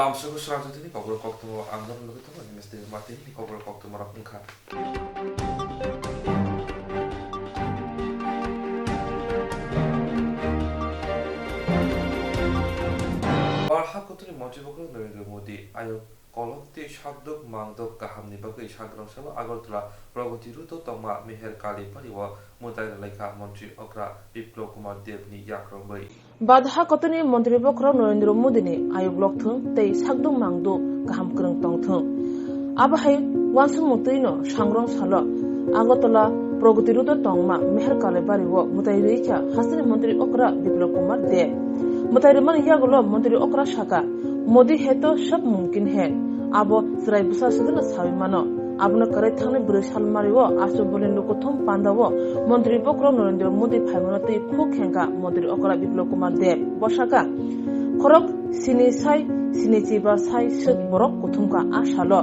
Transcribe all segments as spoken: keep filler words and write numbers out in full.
Amswk srang jotoni kokborok koktwma ang norok nugwi tongo, M S T Mati ni kokborok koktwma rok wngkha. Barha kotoni montri bokhorok Narendra Modi ayok kolok tei sakdok mangdok kahamni bagwi Sangrong salo Agartala Pragati Road o tongma Meher Kali Bari o mwtai rwlaikha montri okra Biplab Kumar Deb ni yakrongwi. Badha kotoni montri bokhorok Narendra Modi ni ayok lokthwng tei sakdok mangdok kaham kwrwng tongthwng. Abo hai uansukmung twi no Sangrong salo Agartala Pragati Road o tongma Meher Kali Bari o mwtai rwikha hasteni montri okra Biplab Kumar Deb. Mwtai rwmani yagulo montri okra saka, "Modi hai to sab mumkin hai." Abo chwrai bwsa sugwino sawi mano. Abono kwrwi thangni bwrwi salmari o Aswk bolni lukuthum panda o montri bokhorok Narendra Modi phaimano twi khuk khengkha montri okra Biplab Kumar Deb. Bo saka, "Khorok sini sai sini chiba sai swk borok kuthumkha a salo.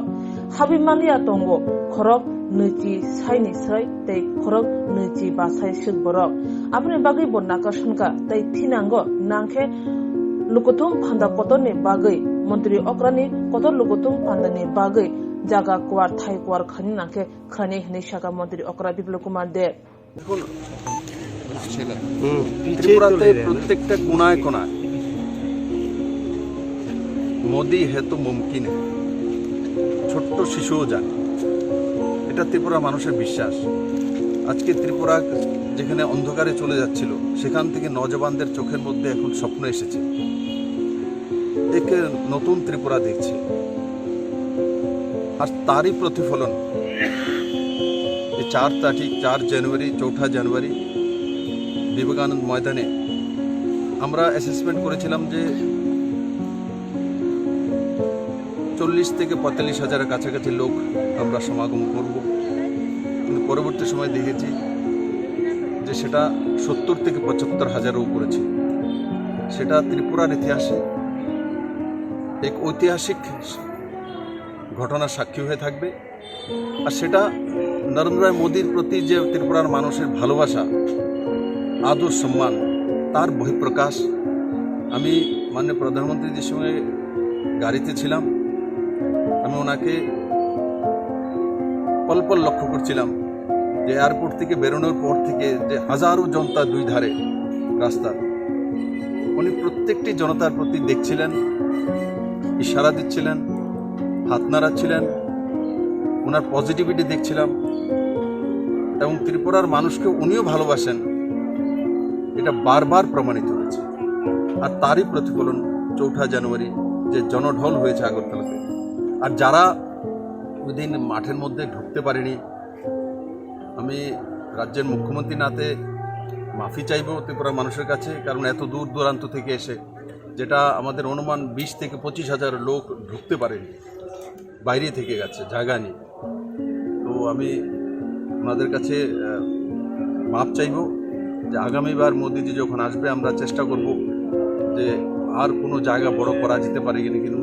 Habwi manliya tongo khorok nwichi saini srai tei khorok nwichi ba sai swk borok." Aboni bagwi bo nakarsonka tei thinango nangkhe lukuthum phanda kotorni bagwi, montri okrani kotor lukuthum phandani bagwi jaga kuar thai kuar khani nangkhe khani hinwi saka montri okra Biplab Kumar Deb. দেখুন, ছেলে। হুম, পিছিয়ে ত্রিপুরাতে চলে যায় না? প্রত্যেকটা কোনায় কোনায় মোদি হে তো মুমকিন হে। ছোট্ট শিশুও যায়। এটা ত্রিপুরা মানুষের বিশ্বাস। আজকে ত্রিপুরা যেখানে অন্ধকারে চলে যাচ্ছিল, সেখান থেকে নজওয়ানদের চোখের মধ্যে এখন স্বপ্ন এসেছে। এক নতুন ত্রিপুরা দেখছে। আর তারই প্রতিফলন এই চার তারিখ, চার জানুয়ারি, চৌঠা জানুয়ারি বিবেকানন্দ ময়দানে আমরা অ্যাসেসমেন্ট করেছিলাম যে চল্লিশ থেকে পঁয়তাল্লিশ হাজারের কাছাকাছি লোক আমরা সমাগম করব। কিন্তু পরবর্তী সময় দেখেছি যে সেটা সত্তর থেকে পঁচাত্তর হাজারও উপরে ছিল। সেটা ত্রিপুরার ইতিহাসে এক ঐতিহাসিক ঘটনার সাক্ষী হয়ে থাকবে। আর সেটা নরেন্দ্র মোদীর প্রতি যে ত্রিপুরার মানুষের ভালোবাসা, আদর সম্মান, তার বহিঃপ্রকাশ। আমি মাননীয় প্রধানমন্ত্রীজির সঙ্গে গাড়িতে ছিলাম, আমি ওনাকে পল পল লক্ষ্য করছিলাম যে এয়ারপোর্ট থেকে বেরোনোর পর থেকে যে হাজারো জনতা দুই ধারে রাস্তার, উনি প্রত্যেকটি জনতার প্রতি দেখছিলেন, ইশারা দিচ্ছিলেন, হাত নাড়াচ্ছিলেন, ওনার পজিটিভিটি দেখছিলাম এবং ত্রিপুরার মানুষকে উনিও ভালোবাসেন, এটা বারবার প্রমাণিত হয়েছে। আর তারই প্রতিফলন চৌঠা জানুয়ারি যে জনঢল হয়েছে আগরতলাতে। আর যারা ওই দিন মাঠের মধ্যে ঢুকতে পারেনি, আমি রাজ্যের মুখ্যমন্ত্রী নাতে মাফি চাইবো ত্রিপুরার মানুষের কাছে, কারণ এত দূর দূরান্ত থেকে এসে, যেটা আমাদের অনুমান বিশ থেকে পঁচিশ হাজার লোক ঢুকতে পারেনি, বাইরে থেকে গেছে, জায়গা নেই। তো আমি ওনাদের কাছে, আহ, মাপ চাইবো যে আগামীবার মোদিজি যখন আসবে, আমরা চেষ্টা করব যে আর কোনো জায়গা বড় করা যেতে পারে কিনা, কিন্তু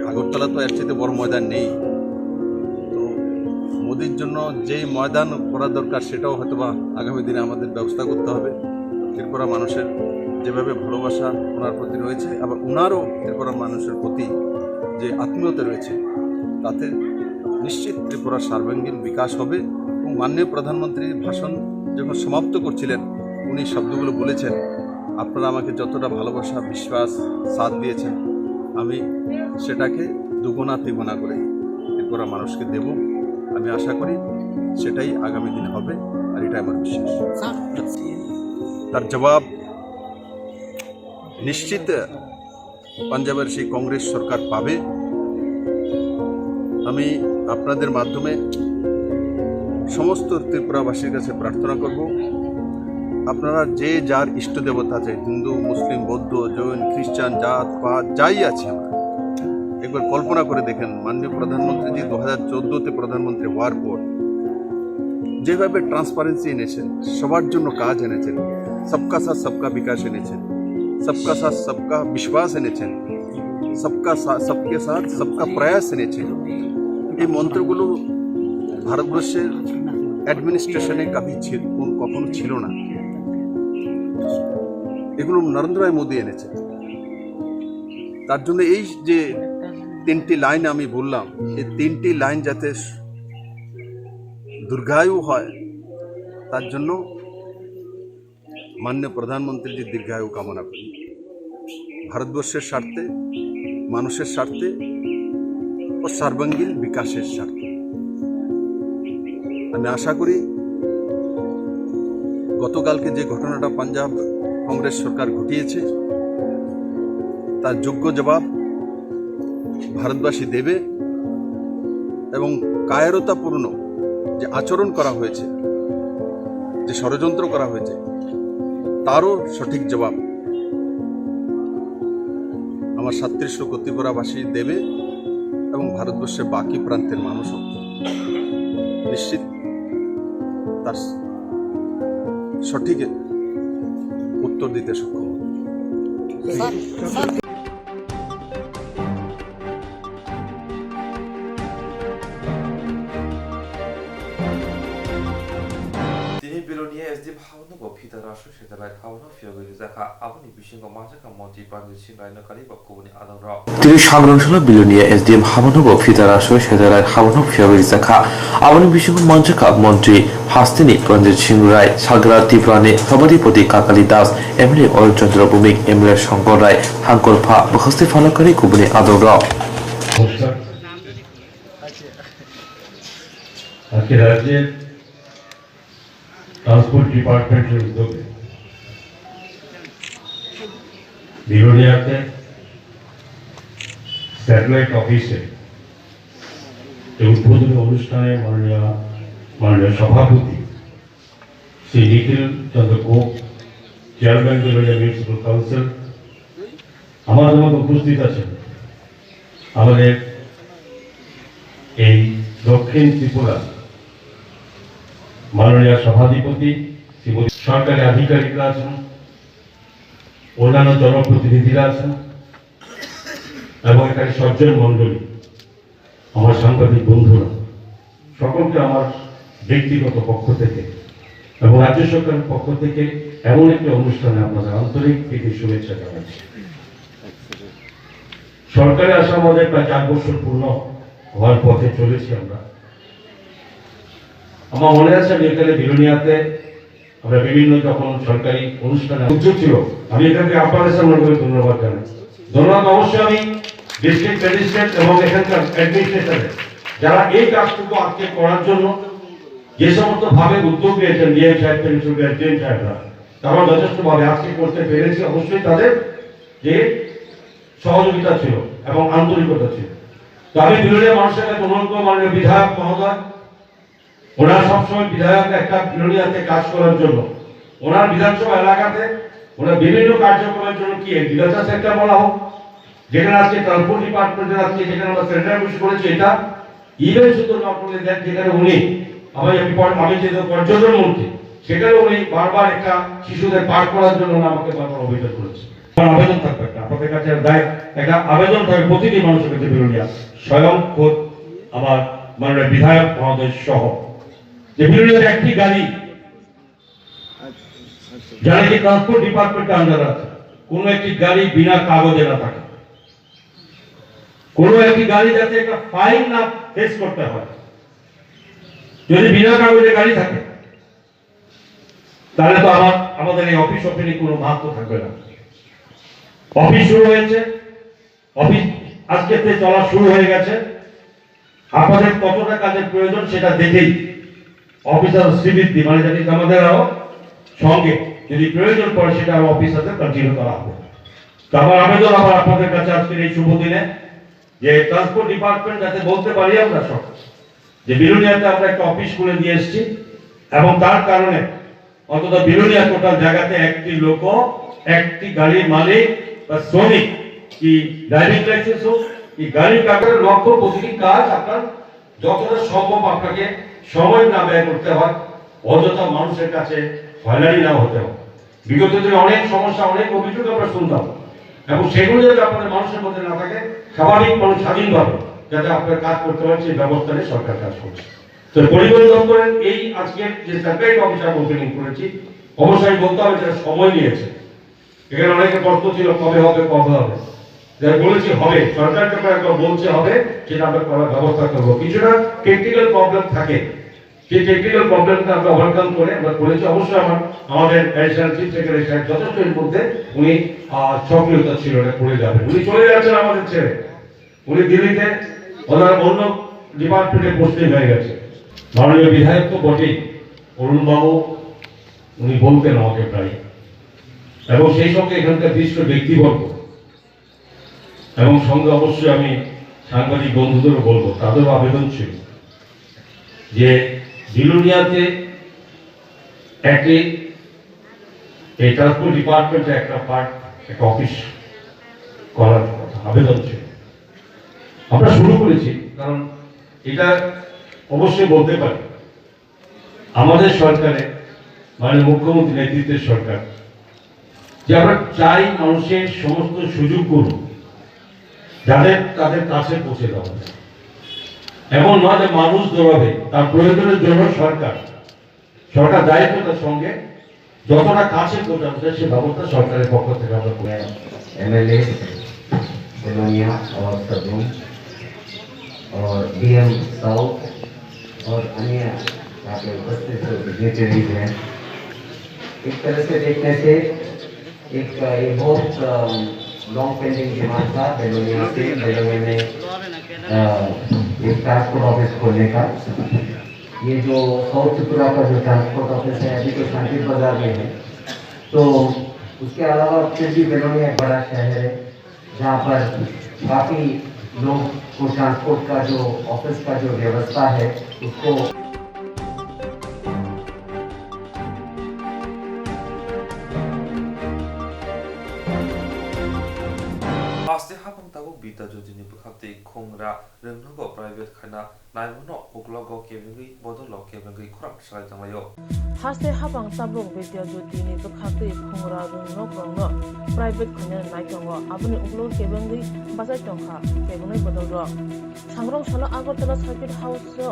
আগরতলা তো এর চাইতে বড় ময়দান নেই। তো মোদির জন্য যেই ময়দান করা দরকার, সেটাও হয়তো বা আগামী দিনে আমাদের ব্যবস্থা করতে হবে। ত্রিপুরা মানুষের যেভাবে ভালোবাসা ওনার প্রতি রয়েছে, আবার ওনারও ত্রিপুরা মানুষের প্রতি যে আত্মীয়তা রয়েছে, তাতে নিশ্চিত ত্রিপুরার সর্বাঙ্গীন বিকাশ হবে। এবং মাননীয় প্রধানমন্ত্রীর ভাষণ যখন সমাপ্ত করছিলেন, উনি শব্দগুলো বলেছেন, "আপনারা আমাকে যতটা ভালোবাসা, বিশ্বাস, সাথ দিয়েছেন, আমি সেটাকে দুগুণা তিগুণা করে ত্রিপুরা মানুষকে দেব।" আমি আশা করি সেটাই আগামী দিনে হবে, আর এটাই আমার বিশ্বাস। তার জবাব নিশ্চিত পাঞ্জাবের সেই কংগ্রেস সরকার পাবে। আমি আপনাদের মাধ্যমে সমস্ত ত্রিপুরাবাসীর কাছে প্রার্থনা করব, আপনারা যে যার ইষ্ট দেবতা আছে, হিন্দু, মুসলিম, বৌদ্ধ, জৈন, খ্রিস্টান, জাত পাত যাই আছে, আমরা একবার কল্পনা করে দেখেন, মাননীয় প্রধানমন্ত্রীজি দু হাজার চোদ্দতে প্রধানমন্ত্রী হওয়ার পর যেভাবে ট্রান্সপারেন্সি এনেছেন, সবার জন্য কাজ এনেছেন, সবকা সাথ সবকা বিকাশ এনেছেন, সবকা সাথ সবকা বিশ্বাস এনেছেন, সবকা সা-, সবকে সাথ সবকা প্রয়াস এনেছেন, এই মন্ত্রগুলো ভারতবর্ষের অ্যাডমিনিস্ট্রেশনে কাফি ছিল, কোন-, কখনো ছিল না। এগুলো নরেন্দ্র ভাই মোদী এনেছেন। তার জন্য এই যে তিনটি লাইন আমি বললাম, এই তিনটি লাইন যাতে দীর্ঘায়ু হয়, তার জন্য মাননীয় প্রধানমন্ত্রীজির দীর্ঘায়ু কামনা করি, ভারতবর্ষের স্বার্থে, মানুষের স্বার্থে ও সর্বাঙ্গীন বিকাশের স্বার্থে। আমি আশা করি গতকালকে যে ঘটনাটা পাঞ্জাব কংগ্রেস সরকার ঘটিয়েছে, তার যোগ্য জবাব ভারতবাসী দেবে এবং কায়রতাপূর্ণ যে আচরণ করা হয়েছে, যে ষড়যন্ত্র করা হয়েছে, তারও সঠিক জবাব আমার সাতত্রিশ লোক ত্রিপুরাবাসী দেবে এবং ভারতবর্ষের বাকি প্রান্তের মানুষও নিশ্চিত তার সঠিক উত্তর দিতে সক্ষম হবে। Tini Belonia S D M habono bo phita rasoi seta bai habono phiyogwi rijak kha. Aboni bisingo manjakha Montri Pranjit Singh Rai no kari ba kubuni adongrok. Tini Sagrangsola Belonia S D M habono bo phita rasoi seta bai habono phiyogwi rijak kha. Aboni bisingo manjakha Montri Hasteni Pranjit Singh Rai, Sagra Tripurani Sabhadipati Kakali Das, M L A Arun Chandra Bhowmik, M L A Shankar Rai, Hangkorpha, Bwkhasti Phalokari kubuni adongrok. নমস্কার। আজকে রাজ্যের ট্রান্সপোর্ট ডিপার্টমেন্টের উদ্যোগে বিলোনিয়াতে স্যাটেলাইট অফিসে এই উদ্বোধনী অনুষ্ঠানে মাননীয় মাননীয় সভাপতি শ্রী নিখিল চন্দ্র গোপ, চেয়ারম্যান বেলোনিয়া মিউনিসিপ্যাল কাউন্সিল, আমাদের মধ্যে উপস্থিত আছেন আমাদের এই দক্ষিণ ত্রিপুরা মাননীয় সভাধিপতি, শ্রীমতী সরকারি আধিকারিকরা আছেন, অন্যান্য জনপ্রতিনিধিরা আছেন এবং এখানে সজ্জন মণ্ডলী, আমার সাংবাদিক বন্ধুরা, সকলকে আমার ব্যক্তিগত পক্ষ থেকে এবং রাজ্য সরকারের পক্ষ থেকে এমন একটি অনুষ্ঠানে আপনাদের আন্তরিক প্রীতি শুভেচ্ছা জানাচ্ছি। সরকারে আসা আমাদের প্রায় চার বছর পূর্ণ হওয়ার পথে চলেছি আমরা। আমার মনে আছে, আমি এখানে বিলোনিয়াতে আমরা বিভিন্ন যখন সরকারি অনুষ্ঠানে উদ্যোগ ছিল, আমি এখানকে আপনাদের সামনে করে ধন্যবাদ জানাই। ধন্যবাদ অবশ্যই আমি ডিস্ট্রিক্ট ম্যাজিস্ট্রেট এবং এখানকার অ্যাডমিনিস্ট্রেশনের, যারা এই কাজটুকু আজকে করার জন্য যে সমস্ত ভাবে উদ্যোগ নিয়েছেন, ডিএম সাহেব থেকে শুরু করে এসডিএম সাহেবরা, তারা যথেষ্টভাবে আজকে করতে পেরেছি। অবশ্যই তাদের যে সহযোগিতা ছিল এবং আন্তরিকতা ছিল। তো আমি বিলোনিয়া মানুষের কাছে অনুরোধ করবো, মাননীয় বিধায়ক মহোদয়, ওনার সবসময় বিধায়ক একটা বিলোনিয়াতে কাজ করার জন্য, ওনার বিধানসভা এলাকাতে ওনার বিভিন্ন কার্যক্রমের জন্য কি এগ্রিকালচার সেক্টর বলা হোক, যেখানে আজকে ট্রান্সপোর্ট ডিপার্টমেন্টের আজকে যেখানে আমরা সেন্টার পুশ করেছি, এটা ইভেন শুধু নট অনলি দ্যাট, যেখানে উনি, আমি আমি পর-, আমি যে পর্যটন মন্ত্রী, সেখানে উনি বারবার একটা শিশুদের পার্ক করার জন্য উনি আমাকে বারবার অভিযোগ করেছেন। আমার আবেদন থাকবে একটা, আপনাদের কাছে দায়-, একটা আবেদন থাকবে প্রতিটি মানুষের কাছে, বিলোনিয়া, স্বয়ং খোদ আমার মাননীয় বিধায়ক মহোদয় সহ, যে বিলোনিয়ার একটি গাড়ি, যারা কি ট্রান্সপোর্ট ডিপার্টমেন্টের আন্ডারে আছে, কোনো একটি গাড়ি বিনা কাগজে না থাকে, কোনো একটি গাড়ি যাতে একটা ফাইন না ফেস করতে হয়। যদি বিনা কাগজে গাড়ি থাকে, তাহলে তো আমার, আমাদের এই অফিস ওপেনিং কোনো মাহাত্ম্য থাকবে না। অফিস শুরু হয়েছে, অফিস আজকে থেকে চলা শুরু হয়ে গেছে। আপনাদের কতটা কাজের প্রয়োজন সেটা দেখেই অফিসার শ্রীবৃদ্ধি, মানে যাতে আমাদের আরো সঙ্গে যদি প্রয়োজন পড়ে সেটা আরো অফিসারদের কন্টিনিউ করা হবে। তো আমার আবেদন আবার আপনাদের কাছে আজকের এই শুভ দিনে যে ট্রান্সপোর্ট ডিপার্টমেন্ট যাতে বলতে পারি আমরা সব যে বিলোনিয়াতে আমরা একটা অফিস খুলে দিয়ে এসেছি এবং তার কারণে অন্তত বিলোনিয়া টোটাল জায়গাতে একটি লোক, একটি গাড়ির মালিক বা শ্রমিক, কি ড্রাইভিং লাইসেন্স হোক, কি গাড়ির কাগজের লক্ষ্য প্রতিটি কাজ আপনার যতটা সম্ভব আপনাকে সময় না ব্যয় করতে হয়, অযথা মানুষের কাছে হয়রানি না হতে হয়। বিগত দিনে অনেক সমস্যা, অনেক অভিযোগ আমরা শুনতাম, এবং সেগুলো যাতে আপনাদের মানুষের মধ্যে না থাকে, স্বাভাবিক মানুষ স্বাধীনভাবে যাতে আপনার কাজ করতে পারেন, সেই ব্যবস্থা নিয়ে সরকার কাজ করছে। তো পরিবহন দপ্তরের এই আজকের যে স্যাটেলাইট অফিস আমরা ওপেনিং করেছি, অবশ্যই বলতে হবে যেটা সময় নিয়েছে। এখানে অনেকে প্রশ্ন ছিল কবে হবে, কবে হবে। যারা বলেছি হবে, সরকার যখন একবার বলছে হবে, সেটা আমরা করার ব্যবস্থা করবো। কিছুটা টেকনিক্যাল প্রবলেম থাকে, সেই টেকনিক্যাল প্রবলেমটা আমরা ওভারকাম করে আমরা করেছি। অবশ্যই আমার, আমাদের অ্যাডিশনাল চিফ সেক্রেটারি সাহেব যথেষ্ট এর মধ্যে উনি, আহ, সক্রিয়তা ছিল, এটা করে যাবেন। উনি চলে যাচ্ছেন আমাদের ছেড়ে, উনি দিল্লিতে ওনার অন্য ডিপার্টমেন্টে পোস্টিং হয়ে গেছে। মাননীয় বিধায়ক তো বটেই, অরুণবাবু উনি বলতেন আমাকে প্রায়, এবং সেই সঙ্গে এখানকার বিশিষ্ট ব্যক্তিবর্গ এবং সঙ্গে অবশ্যই আমি সাংবাদিক বন্ধুদেরও বলবো, তাদেরও আবেদন ছিল যে বিলোনিয়াতে একটি এই ট্রান্সপোর্ট ডিপার্টমেন্টে একটা পার্ট, একটা অফিস করার কথা আবেদন ছিল। আমরা শুরু করেছি, কারণ এটা অবশ্যই বলতে পারি, আমাদের সরকারে, মানে, মুখ্যমন্ত্রী নেতৃত্বের সরকার, যে আমরা চাই মানুষের সমস্ত সুযোগগুলো যাদের তাদের কাছে পৌঁছে দেওয়া যায়। এমন নয় যে মানুষ দৌড়াবে, তার প্রয়োজনের জন্য সরকার, সরকার দায়িত্বটার সঙ্গে যতটা কাছে পৌঁছানো যায়, সে ব্যবস্থা সরকারের পক্ষ থেকে আমরা করে। एमएलए बेलोनिया और सदूम और डीएम साउथ और अन्य यहाँ पे उपस्थित जो डिग्नेटरीज हैं, एक तरह से देखने से एक, अ, ये बहुत, अ, लॉन्ग पेंडिंग डिमांड था बेलोनिया से, बेलोनिया में, अ, एक ट्रांसपोर्ट ऑफिस खोलने का। ये जो साउथ त्रिपुरा का जो ट्रांसपोर्ट ऑफिस है, अभी तो शांति बाजार में है, तो उसके अलावा फिर भी बेलोनिया एक बड़ा शहर है, जहाँ पर काफ़ी लोग को ट्रांसपोर्ट का जो ऑफिस का जो व्यवस्था है, उसको Haste hapang tabuk Bidya Jyoti ni bwkhaktwi khungra rwngnogo private khaina naimano uklogo kebengwi bodolo kebengwi khorang salai tonglaio. Haste hapang tabuk Bidya Jyoti ni bwkhaktwi khungra rwngnokrokno private khaina nai tongo, aboni uklogo kebengwi bachai tongkha kebengwi bodolrok. Sangrong salo Agartala Circuit House o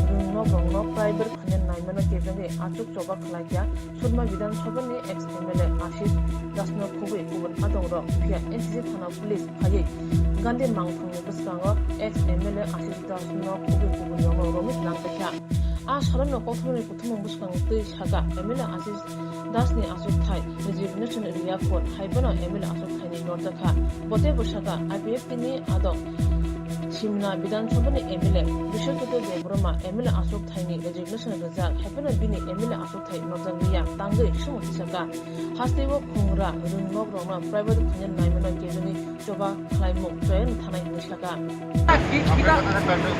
rwngnokrokno private khaina naimano kebengwi achuk choba khlaikha Sudma Bidhan Sabha ni ex M L A Ashish Das no khugwi kubun adongrok, phiya N C C thana police phaiwi Gandhi mangthangni bwskango ex M L A Ashish Das no khugwi kubun rokno romwi tlang paikha. A salono kokthumni kuthumung bwskango twi saka M L A Ashish Das ni achukthai resignation riya phon hai phano M L A achukthai ni norjakha. Bo teibo saka I P F T ni adong Simna Bidhan Sabha ni M L A Bishwajyoti Debbarma M L A achukthai ni resignation rijak hai phano bini M L A achukthai norjakliya tangwi sumung tisaka. Hasteo khungra rwngnokrokno private khaina naimano kebengwi choba khlaimung choyang thanai hinwi saka. কি, কিটা,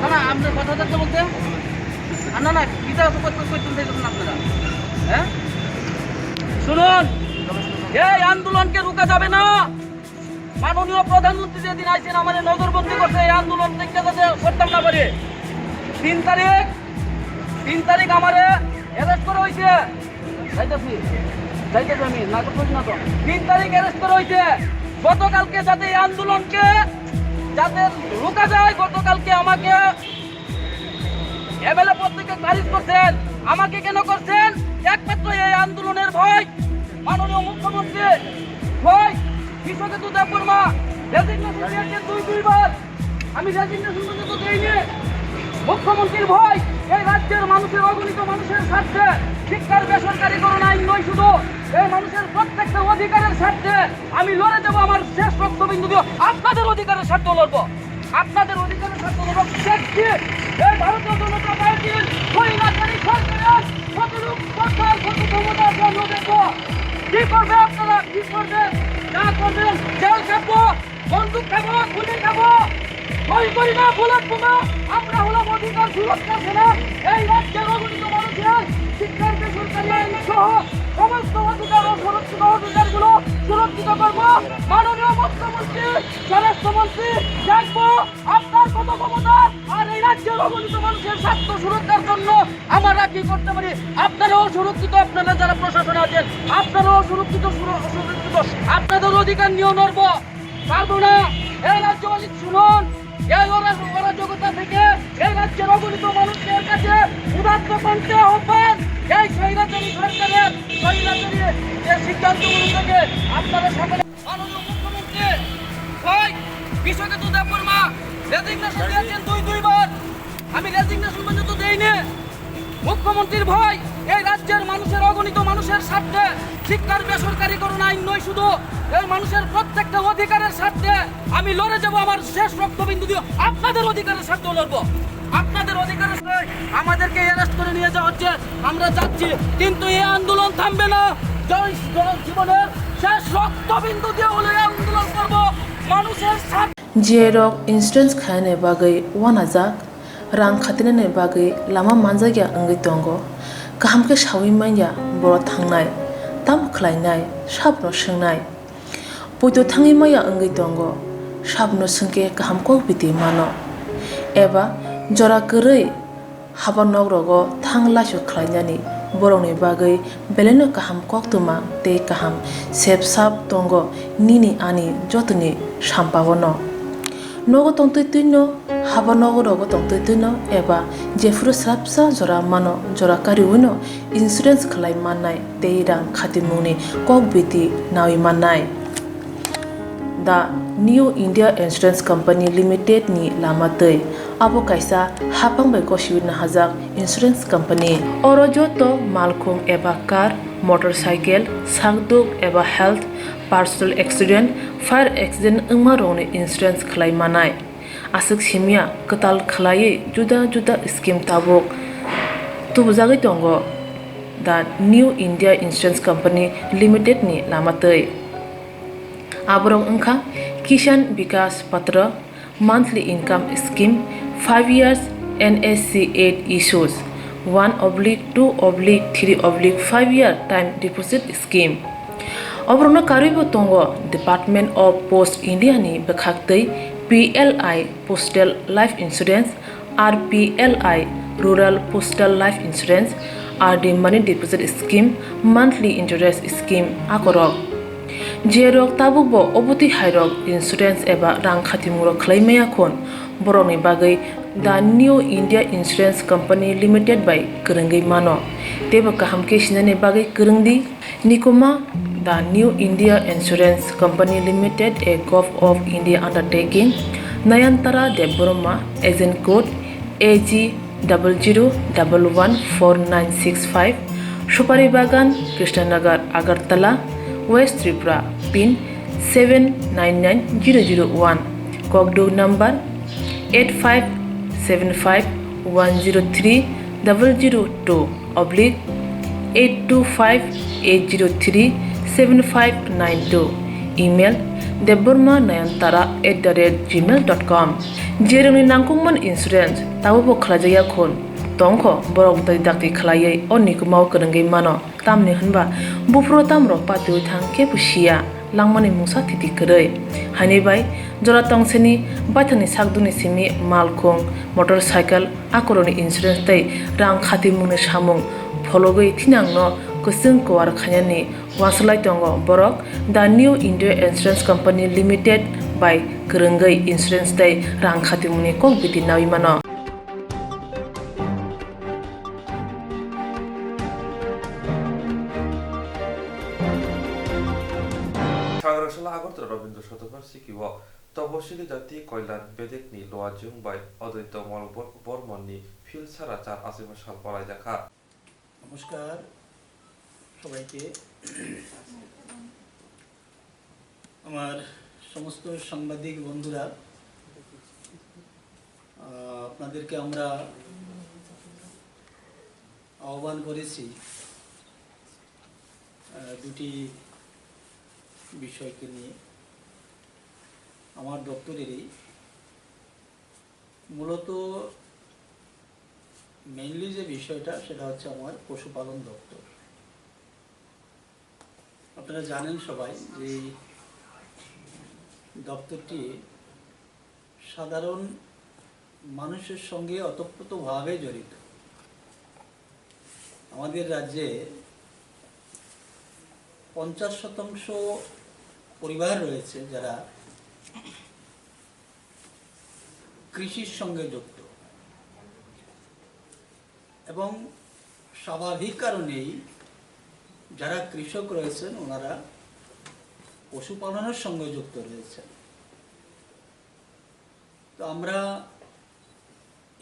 না, না, আপনার কথা যাচ্ছে বলতে? আর না, না, কিটা তো করতে, করতে চাইছেন আপনারা? হ্যাঁ? শুনুন, এই আন্দোলনকে রুকা যাবে না। মাননীয় প্রধানমন্ত্রী যেদিন আইছেন, আমাদের নজরবন্দি করছে, এই আন্দোলন টিকে যাতে করতাম না পারি। তিন তারিখ, তিন তারিখ আমারে অ্যারেস্ট করা হয়েছে। যাইতেছি, যাইতেছি আমি, নাটক করিস না তো। তিন তারিখ অ্যারেস্ট করা হয়েছে। গতকালকে যাতে এই আন্দোলনকে যাতে রোকা যায়, গতকালকে আমাকে এমএলএ পদ থেকে খারিজ করছেন। আমাকে কেন করছেন? একমাত্র এই আন্দোলনের ভয়। মাননীয় মুখ্যমন্ত্রী ভয়, বিশ্বজিৎ দেববর্মা রেজিগনেশন দিয়েছেন দুই দুইবার। আমি রেজিগনেশন পর্যন্ত দেইনি। মুখ্যমন্ত্রীর ভয়, এই রাজ্যের মানুষের, অগণিত মানুষের স্বার্থে, শিক্ষার বেসরকারীকরণ আইন নয় শুধু, এই মানুষের প্রত্যেকটা অধিকারের স্বার্থে আমি লড়ে যাব আমার শেষ রক্তবিন্দু দিয়ে। আপনাদের অধিকারের স্বার্থে লড়বো, আপনাদের অধিকারের স্বার্থে লড়বো। দেখছি এই ভারতীয় জনতা পার্টির স্বৈরাচারী সরকারের কতটুকু স্পর্ধা, কত ক্ষমতা আছে আমরা দেখবো। কি করবে আপনারা, কি করবেন, না করবেন, জেল খাবো, বন্দুক খাবো, গুলি খাবো, ভয় করি না, বুলেট বোমা। আমরা হলাম অধিকার সুরক্ষা সেনা। এই রাজ্যের অগণিত মানুষের শিক্ষার বেসরকারি আইন সহ সমস্ত অধিকার ও সুরক্ষিত অধিকারগুলো সুরক্ষিত করব। মাননীয় মুখ্যমন্ত্রী, স্বরাষ্ট্রমন্ত্রী, দেখবো আপনার কত ক্ষমতা। আর এই রাজ্যের অগণিত মানুষের স্বার্থ সুরক্ষার জন্য আমরা কি করতে পারি? আপনারাও সুরক্ষিত, আপনারা যারা প্রশাসনে আছেন, আপনারাও সুরক্ষিত, সুর-, সুরক্ষিত। আপনাদের অধিকার নিয়েও লড়বো। পারবো না। এই রাজ্যবাসী শুনুন, এই অরা-, অরাজকতা থেকে এই রাজ্যের অগণিত মানুষের কাছে উদাত্ত কণ্ঠে আহ্বান, এই স্বৈরাচারী সরকারের স্বৈরাচারী যে সিদ্ধান্তগুলো থেকে আপনারা সকলে মাননীয় মুখ্যমন্ত্রী, ভাই, কিন্তু দেববর্মা রেজিগনেশন দিয়েছেন দুই দুইবার। আমি রেজিগনেশন পর্যন্ত দেইনি। মুখ্যমন্ত্রীর ভয়, এই রাজ্যের মানুষের, অগণিত মানুষের স্বার্থে, শিক্ষার বেসরকারীকরণ আইন নয় শুধু, এই মানুষের প্রত্যেকটা অধিকারের স্বার্থে আমি লড়ে যাব। আমার শেষ রক্তবিন্দু দিয়ে আপনাদের অধিকারের স্বার্থেও লড়বো। আপনাদের অধিকারের স্বার্থে আমাদেরকে অ্যারেস্ট করে নিয়ে যাওয়া হচ্ছে, আমরা যাচ্ছি, কিন্তু এই আন্দোলন থামবে না। জয়, জয় জীবনের শেষ রক্তবিন্দু দিয়ে হলে এই আন্দোলন করব। মানুষের স্বার্থ J rok insurance khainani bagwi uanajak, rang khatinani bagwi lama manjakya wngwi tongo. Kaham khe saui manya borok thangnai, tamo khlainai, sabono swngnai. Poito thangwi maya wngwi tongo, sabono swngkhe kaham kok biti mano. Eba jora kwrwi haba nok rogo thang laisu khlainani borokni bagwi belaino kaham koktwma tei kaham sep sap tongo nini ani jotoni sampaono. Nogo tongtwi twino, haba nogo rogo tongtwi twino eba jephuru swrapsa jora mano, jora kariwino insurance khlai mannai tei rang khatimungni kok biti naui mannai. The New India Insurance Company Limited ni lama twi. Abo kaisa hapang bai gosiwi nahajak insurance company. Oro joto malkhung eba car, motorcycle, sakduk eba health, personal accident, fire accident wngma rokni insurance khlai manai. Aswk simya kwtal khlaiwi juda juda scheme tabuk tubujagwi tongo the New India Insurance Company Limited ni lama twi. Aborok wngkha Kisan Vikas Patra, monthly income scheme, five years N S C eight issues, one oblique two oblique three oblique five year time deposit scheme. Oborokno karwibo tongo Department of Post India ni bwkhak twi P L I Postal Life Insurance, R P L I Rural Postal Life Insurance, R D Money Deposit Scheme, Monthly Interest Scheme akorok. Jerok tabukbo obotwi hairok insurance eba rang khatimungrok khlai maya khun, borokni bagwi The New India Insurance Company Limited bai kwrwngwi mano. Teibo kaham khe sinani bagwi kwrwng di. Nikuma, The New India Insurance Company Limited, a Govt of India undertaking, Nayantara Debbarma, agent code A G double zero double one four nine six five, Supari Bagan, Krishnanagar, Agartala, West Tripura, pin seven nine nine zero zero one, kokduk number eight five seven five one zero three double zero two oblique eight two five eight zero three seven five nine two, email debbarma nayantara at the rate gmail dot com. Jerokni nangkukmani insurance tabukbo khlaijakya khun tongkho, borok dai dakti khlaiwi o nikumao kwrwngwi mano. Tamni hwnba buphuru tamrok patiwi thang kebo siya, langmani mungsa thiti kwrwi. Haini bai jora tongseni baithangni sakdukni simi malkhung, motorcycle, akorokni insurance tei rang khatimungni samung phologwi thinangno kwchwng kuar khainani uansuk lai tongo borok. The New India Insurance Company Limited bai kwrwngwi insurance tei rang khatimungni kok biti naui mano. Sagarasala Agartala Rabindra Sotobhan sikio Topasili Jati Kalyan Bedekni Luajwng bai Aditya Mal Bor-, Bormonni Phil Sara Char Achaima Sal Palaijakha. নমস্কার সবাইকে। আমার সমস্ত সাংবাদিক বন্ধুরা, আহ, আপনাদেরকে আমরা আহ্বান করেছি, আহ, দুটি বিষয়কে নিয়ে। আমার দপ্তরেরই মূলত mainly যে বিষয়টা, সেটা হচ্ছে আমার পশুপালন দপ্তর। আপনারা জানেন সবাই যে এই দপ্তরটি সাধারণ মানুষের সঙ্গে ওতপ্রোতভাবে জড়িত। আমাদের রাজ্যে পঞ্চাশ শতাংশ পরিবার রয়েছে, যারা কৃষির সঙ্গে যুক্ত এবং স্বাভাবিক কারণেই যারা কৃষক রয়েছেন, ওনারা পশুপালনের সঙ্গে যুক্ত রয়েছেন। তো আমরা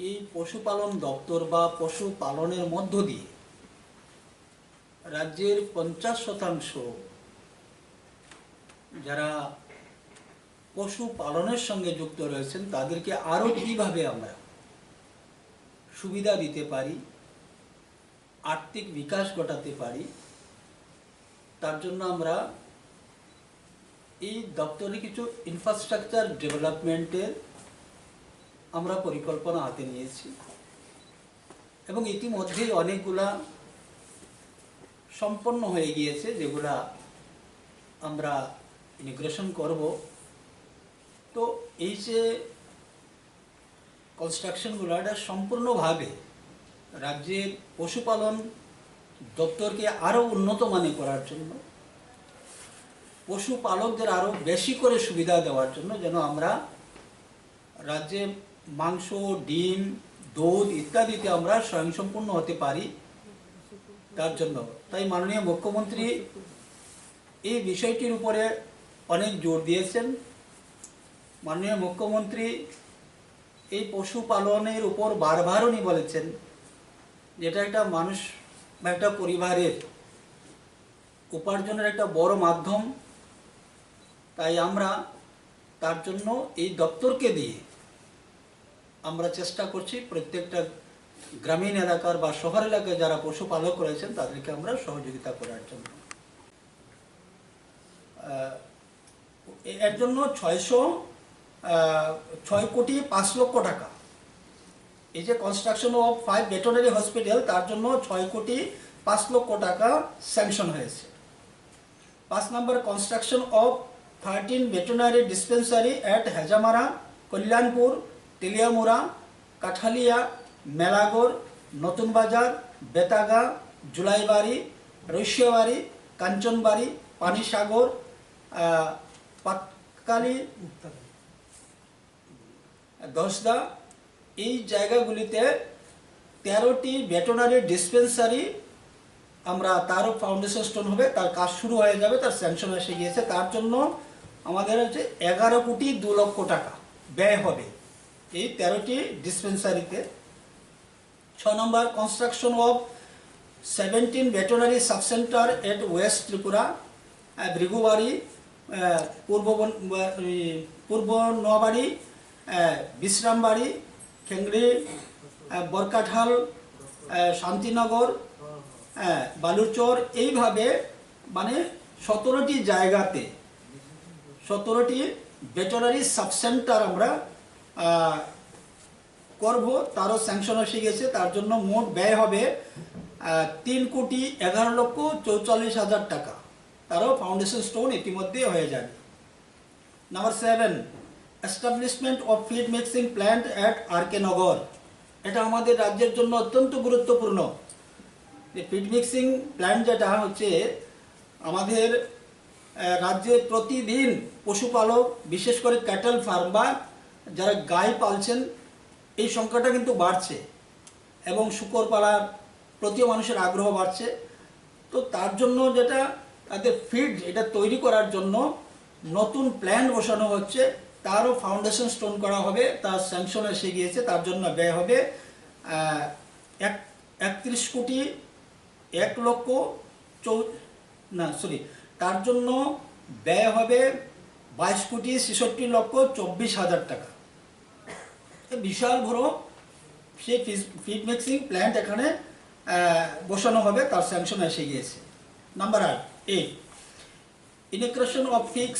এই পশুপালন দপ্তর বা পশুপালনের মধ্য দিয়ে রাজ্যের পঞ্চাশ শতাংশ যারা পশুপালনের সঙ্গে যুক্ত রয়েছেন, তাদেরকে আরও কীভাবে আমরা সুবিধা দিতে পারি, আর্থিক বিকাশ ঘটাতে পারি, তার জন্য আমরা এই দপ্তরে কিছু ইনফ্রাস্ট্রাকচার ডেভেলপমেন্টের আমরা পরিকল্পনা হাতে নিয়েছি এবং ইতিমধ্যেই অনেকগুলা সম্পন্ন হয়ে গিয়েছে, যেগুলা আমরা ইনোগ্রেশন করব। তো এই যে কনস্ট্রাকশনগুলো, এটা সম্পূর্ণভাবে রাজ্যের পশুপালন দপ্তরকে আরও উন্নত মানের করার জন্য, পশুপালকদের আরও বেশি করে সুবিধা দেওয়ার জন্য, যেন আমরা রাজ্যে মাংস, ডিম, দুধ ইত্যাদিতে আমরা স্বয়ংসম্পূর্ণ হতে পারি, তার জন্য। তাই মাননীয় মুখ্যমন্ত্রী এই বিষয়টির উপরে অনেক জোর দিয়েছেন। মাননীয় মুখ্যমন্ত্রী এই পশুপালনের উপর বারবার উনি বলেছেন, যেটা একটা মানুষ বা একটা পরিবারের উপার্জনের একটা বড় মাধ্যম। তাই আমরা তার জন্য এই দপ্তরকে দিয়ে আমরা চেষ্টা করছি প্রত্যেকটা গ্রামীণ এলাকার বা শহর এলাকায় যারা পশুপালক রয়েছেন, তাদেরকে আমরা সহযোগিতা করার জন্য। আহ, এ-, এর জন্য ছয়শো, আহ, ছয় কোটি পাঁচ লক্ষ টাকা, এই যে construction of five veterinary hospital, তার জন্য ছয় কোটি পাঁচ লক্ষ টাকা স্যাংশন হয়েছে। পাঁচ নম্বর, construction of thirteen veterinary dispensary at Hezamara, কল্যাণপুর, তেলিয়ামুড়া, কাঠালিয়া, মেলাগড়, নতুন বাজার, বেতাগা, জুলাইবাড়ি, রৈশিয়াবাড়ি, কাঞ্চনবাড়ি, পানিসাগর, আহ, পাতকালি, দশদা, এই জায়গাগুলিতে তেরোটি ভেটেরিনারি ডিসপেন্সারি আমরা, তারও ফাউন্ডেশন স্টোন হবে, তার কাজ শুরু হয়ে যাবে, তার স্যাংশন এসে গিয়েছে। তার জন্য আমাদের হচ্ছে এগারো কোটি দু লক্ষ টাকা ব্যয় হবে এই তেরোটি ডিসপেন্সারিতে। ছয় নম্বর, construction of seventeen veterinary sub center at West Tripura, আহ, ভৃগুবাড়ি, আহ, পূর্ব বন-, আহ, এই পূর্ব নোয়াবাড়ি, আহ, বিশ্রামবাড়ি, খেংড়ি, আহ, বরকাঠাল, আহ, শান্তিনগর, আহ, বালুরচর, এইভাবে মানে সতেরোটি জায়গাতে সতেরোটি ভেটেরিনারি সাব সেন্টার আমরা, আহ, করব, তারও স্যাংশন এসে গেছে। তার জন্য মোট ব্যয় হবে, আহ, তিন কোটি এগারো লক্ষ চৌচল্লিশ হাজার টাকা। তারও ফাউন্ডেশন স্টোন ইতিমধ্যে হয়ে যাবে। Number seven, establishment of feed mixing plant at আর কে নগর। এটা আমাদের রাজ্যের জন্য অত্যন্ত গুরুত্বপূর্ণ। যে ফিড মিক্সিং প্ল্যান্ট যেটা হচ্ছে আমাদের, আহ, রাজ্যে প্রতিদিন পশুপালক, বিশেষ করে ক্যাটল ফার্ম বা যারা গাই পালছেন, এই সংখ্যাটা কিন্তু বাড়ছে এবং শূকর পালার প্রতিও মানুষের আগ্রহ বাড়ছে। তো তার জন্য যেটা তাদের ফিড, এটা তৈরি করার জন্য নতুন প্ল্যান্ট বসানো হচ্ছে, তারও ফাউন্ডেশন স্টোন করা হবে, তার স্যাংশন এসে গিয়েছে, তার জন্য ব্যয় হবে, আহ, এক, একত্রিশ কোটি এক লক্ষ চৌ-, না, সরি, তার জন্য ব্যয় হবে বাইশ কোটি ছেষট্টি লক্ষ চব্বিশ হাজার টাকা। এ বিশাল বড় সেই ফিস-, ফিড মিক্সিং প্ল্যান্ট এখানে, আহ, বসানো হবে, তার স্যাংশন এসে গিয়েছে। নাম্বার আট, eight, inauguration of feed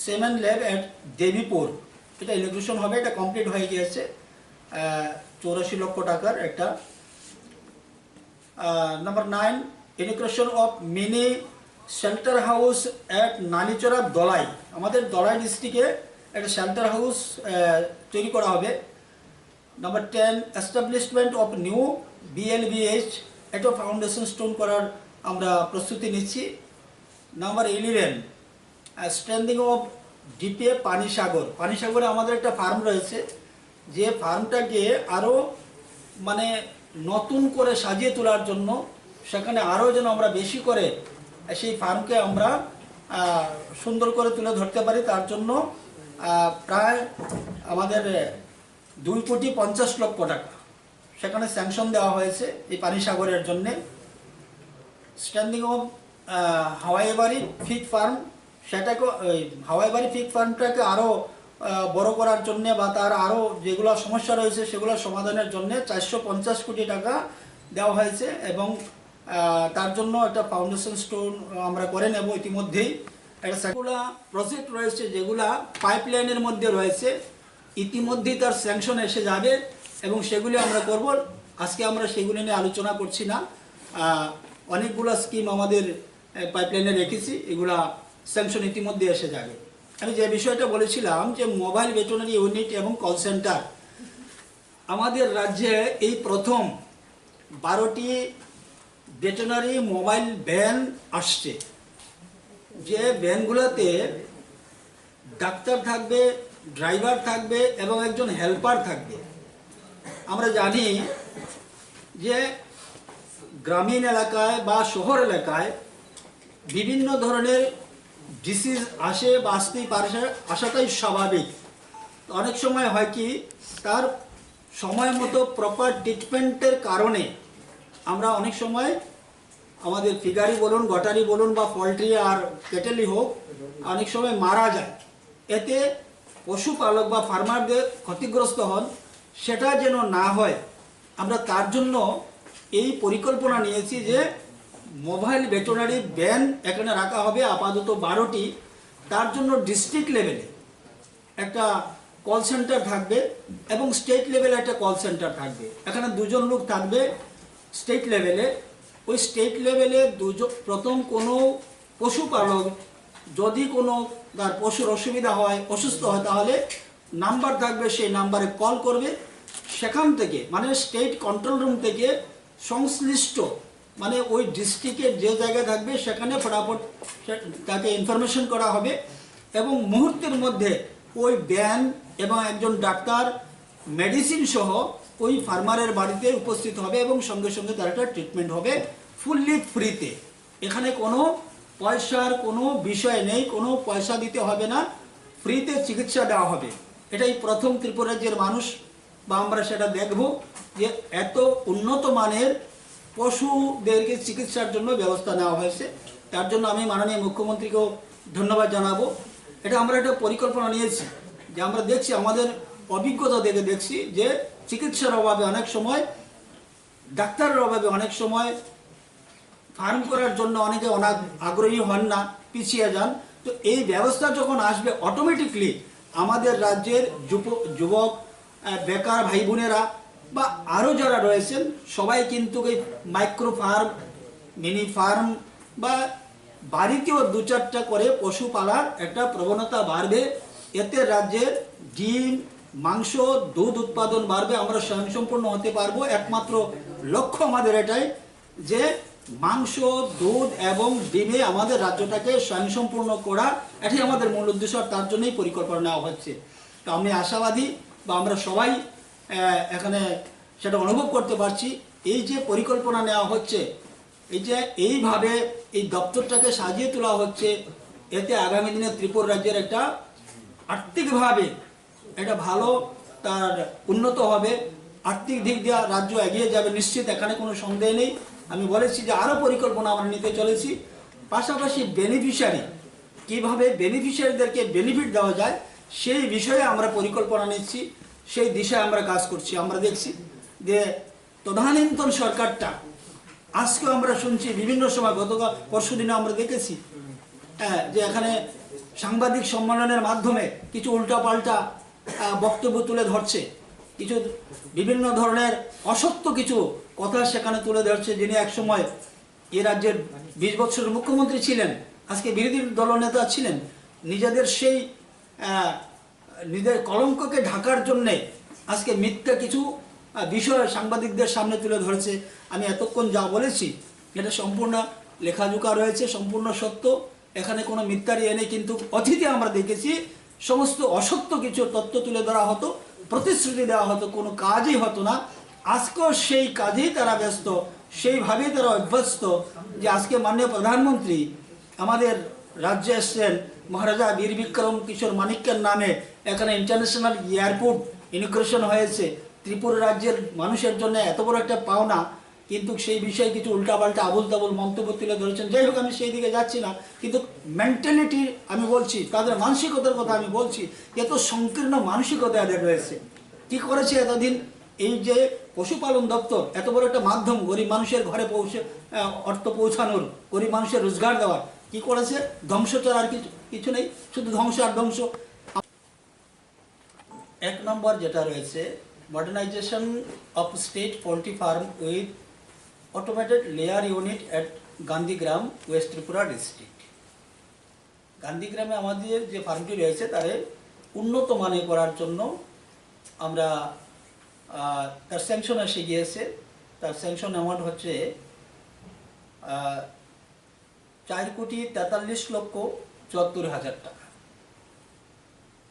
semen lab at Debipur, এটা ইনোগ্রেশন হবে, এটা কমপ্লিট হয়ে গিয়েছে, আহ, চৌরাশি লক্ষ টাকার একটা। আহ, number nine, inauguration of mini shelter house at Nalichara Dhalai. আমাদের দলাই ডিস্ট্রিক্টে একটা শেল্টার হাউস, আহ, তৈরি করা হবে। Number ten, establishment of new বিএলবিএইচ, এটা ফাউন্ডেশন স্টোন করার আমরা প্রস্তুতি নিচ্ছি। Number eleven, strengthening of DPA Panisagar. পানিসাগরে আমাদের একটা ফার্ম রয়েছে, যে ফার্মটাকে আরও মানে নতুন করে সাজিয়ে তোলার জন্য, সেখানে আরও যেন আমরা বেশি করে সেই ফার্মকে আমরা, আহ, সুন্দর করে তুলে ধরতে পারি, তার জন্য, আহ, প্রায় আমাদের দুই কোটি পঞ্চাশ লক্ষ টাকা সেখানে স্যাংশন দেওয়া হয়েছে এই পানিসাগরের জন্যে। Standing of Hawaibari fig farm, সেটাকে, এই হাওয়াইবাড়ি ফিগ ফার্মটাকে আরও বড় করার জন্যে বা তার আরও যেগুলো সমস্যা রয়েছে সেগুলো সমাধানের জন্যে চারশো পঞ্চাশ কোটি টাকা দেওয়া হয়েছে। এবং আহ, তার জন্য একটা ফাউন্ডেশন স্টোন আমরা করে নেব ইতিমধ্যেই। একটা সেগুলা প্রজেক্ট রয়েছে, যেগুলা পাইপলাইনের মধ্যে রয়েছে, ইতিমধ্যেই তার স্যাংশন এসে যাবে এবং সেগুলি আমরা করব। আজকে আমরা সেগুলি নিয়ে আলোচনা করছি না। আহ, অনেকগুলা স্কিম আমাদের পাইপলাইনে রেখেছি, এগুলা স্যাংশন ইতিমধ্যে এসে যাবে। আমি যে বিষয়টা বলেছিলাম যে মোবাইল ভেটেরিনারি ইউনিট এবং কল সেন্টার, আমাদের রাজ্যে এই প্রথম বারোটি ভেটেরিনারি মোবাইল ভ্যান আসছে, যে ভ্যানগুলোতে ডাক্তার থাকবে, ড্রাইভার থাকবে এবং একজন হেল্পার থাকবে। আমরা জানি যে গ্রামীণ এলাকায় বা শহর এলাকায় বিভিন্ন ধরনের ডিসিজ আসে বা আসতেই পারে, আসাটাই স্বাভাবিক। তো অনেক সময় হয় কি, তার সময় মতো প্রপার ট্রিটমেন্টের কারণে আমরা অনেক সময় আমাদের ফিগারি বলুন, গটারি বলুন বা পোলট্রি আর ক্যাটেলই হোক, অনেক সময় মারা যায়। এতে পশুপালক বা ফার্মারদের ক্ষতিগ্রস্ত হন, সেটা যেন না হয়, আমরা তার জন্য এই পরিকল্পনা নিয়েছি যে মোবাইল ভেটেরিনারি ভ্যান এখানে রাখা হবে আপাতত বারোটি। তার জন্য ডিস্ট্রিক্ট লেভেলে একটা কল সেন্টার থাকবে এবং স্টেট লেভেলে একটা কল সেন্টার থাকবে। এখানে দুজন লোক থাকবে স্টেট লেভেলে। ওই স্টেট লেভেলে দুজন, প্রথম কোনো পশুপালক যদি কোনো তার পশুর অসুবিধা হয়, অসুস্থ হয়, তাহলে নাম্বার থাকবে, সেই নাম্বারে কল করবে। সেখান থেকে, মানে স্টেট কন্ট্রোল রুম থেকে সংশ্লিষ্ট, মানে ওই ডিস্ট্রিক্টের যে জায়গায় থাকবে, সেখানে ফটাফট সে-, তাকে ইনফরমেশন করা হবে এবং মুহূর্তের মধ্যে ওই ভ্যান এবং একজন ডাক্তার মেডিসিন সহ ওই ফার্মারের বাড়িতে উপস্থিত হবে এবং সঙ্গে সঙ্গে তার একটা ট্রিটমেন্ট হবে ফুললি ফ্রিতে। এখানে কোনো পয়সার কোনো বিষয় নেই, কোনো পয়সা দিতে হবে না, ফ্রিতে চিকিৎসা দেওয়া হবে। এটাই প্রথম ত্রিপুরা রাজ্যের মানুষ বা আমরা সেটা দেখব যে এত উন্নত মানের পশুদেরকে চিকিৎসার জন্য ব্যবস্থা নেওয়া হয়েছে। তার জন্য আমি মাননীয় মুখ্যমন্ত্রীকেও ধন্যবাদ জানাবো। এটা আমরা একটা পরিকল্পনা নিয়েছি যে আমরা দেখছি, আমাদের অভিজ্ঞতা থেকে দেখছি যে চিকিৎসার অভাবে অনেক সময়, ডাক্তারের অভাবে অনেক সময় ফার্ম করার জন্য অনেকে অনা-, আগ্রহী হন না, পিছিয়ে যান। তো এই ব্যবস্থা যখন আসবে, অটোমেটিকলি আমাদের রাজ্যের যুব-, যুবক, আহ, বেকার ভাই বোনেরা বা আরও যারা রয়েছেন, সবাই কিন্তু এই মাইক্রো ফার্ম, মিনি ফার্ম বা বাড়িতেও দু চারটা করে পশু পালার একটা প্রবণতা বাড়বে। এতে রাজ্যের ডিম, মাংস, দুধ উৎপাদন বাড়বে, আমরা স্বয়ংসম্পূর্ণ হতে পারবো। একমাত্র লক্ষ্য আমাদের এটাই যে মাংস, দুধ এবং ডিমে আমাদের রাজ্যটাকে স্বয়ংসম্পূর্ণ করা, এটাই আমাদের মূল উদ্দেশ্য। আর তার জন্যই পরিকল্পনা নেওয়া হচ্ছে। তো আমি আশাবাদী বা আমরা সবাই, আহ, এখানে সেটা অনুভব করতে পারছি। এই যে পরিকল্পনা নেওয়া হচ্ছে, এই যে এইভাবে এই দপ্তরটাকে সাজিয়ে তোলা হচ্ছে, এতে আগামী দিনে ত্রিপুরা রাজ্যের একটা আর্থিকভাবে একটা ভালো তার উন্নত হবে, আর্থিক দিক দিয়ে রাজ্য এগিয়ে যাবে নিশ্চিত, এখানে কোনো সন্দেহ নেই। আমি বলেছি যে আরও পরিকল্পনা আমরা নিতে চলেছি। পাশাপাশি বেনিফিশিয়ারি, কীভাবে বেনিফিশিয়ারিদেরকে বেনিফিট দেওয়া যায়, সেই বিষয়ে আমরা পরিকল্পনা নিচ্ছি, সেই দিশায় আমরা কাজ করছি। আমরা দেখছি যে তদানীন্তন সরকারটা, আজকেও আমরা শুনছি বিভিন্ন সময়, গতকাল পরশু দিনে আমরা দেখেছি, হ্যাঁ, যে এখানে সাংবাদিক সম্মেলনের মাধ্যমে কিছু উল্টাপাল্টা, আহ, বক্তব্য তুলে ধরছে, কিছু বিভিন্ন ধরনের অসত্য কিছু কথা সেখানে তুলে ধরছে, যিনি একসময় এ রাজ্যের বিশ বছরের মুখ্যমন্ত্রী ছিলেন, আজকে বিরোধী দলনেতা ছিলেন। নিজেদের সেই, আহ, নিজের কলঙ্ককে ঢাকার জন্যে আজকে মিথ্যা কিছু, আহ, বিষয় সাংবাদিকদের সামনে তুলে ধরেছে। আমি এতক্ষণ যা বলেছি, এটা সম্পূর্ণ লেখাজোখা রয়েছে, সম্পূর্ণ সত্য। এখানে কোনো মিথ্যার ইয়ে নেই, কিন্তু অতীতে আমরা দেখেছি সমস্ত অসত্য কিছু তথ্য তুলে ধরা হতো, প্রতিশ্রুতি দেওয়া হতো, কোনো কাজই হতো না। আজকেও সেই কাজেই তারা ব্যস্ত, সেইভাবেই তারা অভ্যস্ত। যে আজকে মাননীয় প্রধানমন্ত্রী আমাদের রাজ্যে এসছেন, মহারাজা বীর বিক্রম কিশোর মাণিক্যের নামে এখানে ইন্টারন্যাশনাল এয়ারপোর্ট ইনোগ্রেশন হয়েছে, ত্রিপুরা রাজ্যের মানুষের জন্য এত বড় একটা পাওনা, কিন্তু সেই বিষয়ে কিছু উল্টাপাল্টা আবুল তাবুল মন্তব্য তুলে ধরেছেন। যাই হোক, আমি সেই দিকে যাচ্ছি না, কিন্তু মেন্টালিটি আমি বলছি, তাদের মানসিকতার কথা আমি বলছি। এত সংকীর্ণ মানসিকতা এদের রয়েছে। কি করেছে এতদিন এই যে পশুপালন দপ্তর, এত বড় একটা মাধ্যম গরিব মানুষের ঘরে পৌঁছে, আহ, অর্থ পৌঁছানোর, গরিব মানুষের রোজগার দেওয়ার, কি করেছে? ধ্বংস ছাড়া আর কিছু, কিছু নেই, শুধু ধ্বংস আর ধ্বংস। এক নম্বর যেটা রয়েছে, modernization of state poultry farm with automated layer unit at Gandhigram, West Tripura district। গান্ধীগ্রামে আমাদের যে ফার্মটি রয়েছে, তারে উন্নত মানের করার জন্য আমরা, আহ, তার স্যাংশন এসে গিয়েছে। তার স্যাংশন অ্যামাউন্ট হচ্ছে, আহ, চার কোটি তেতাল্লিশ লক্ষ চুয়াত্তর হাজার টাকা।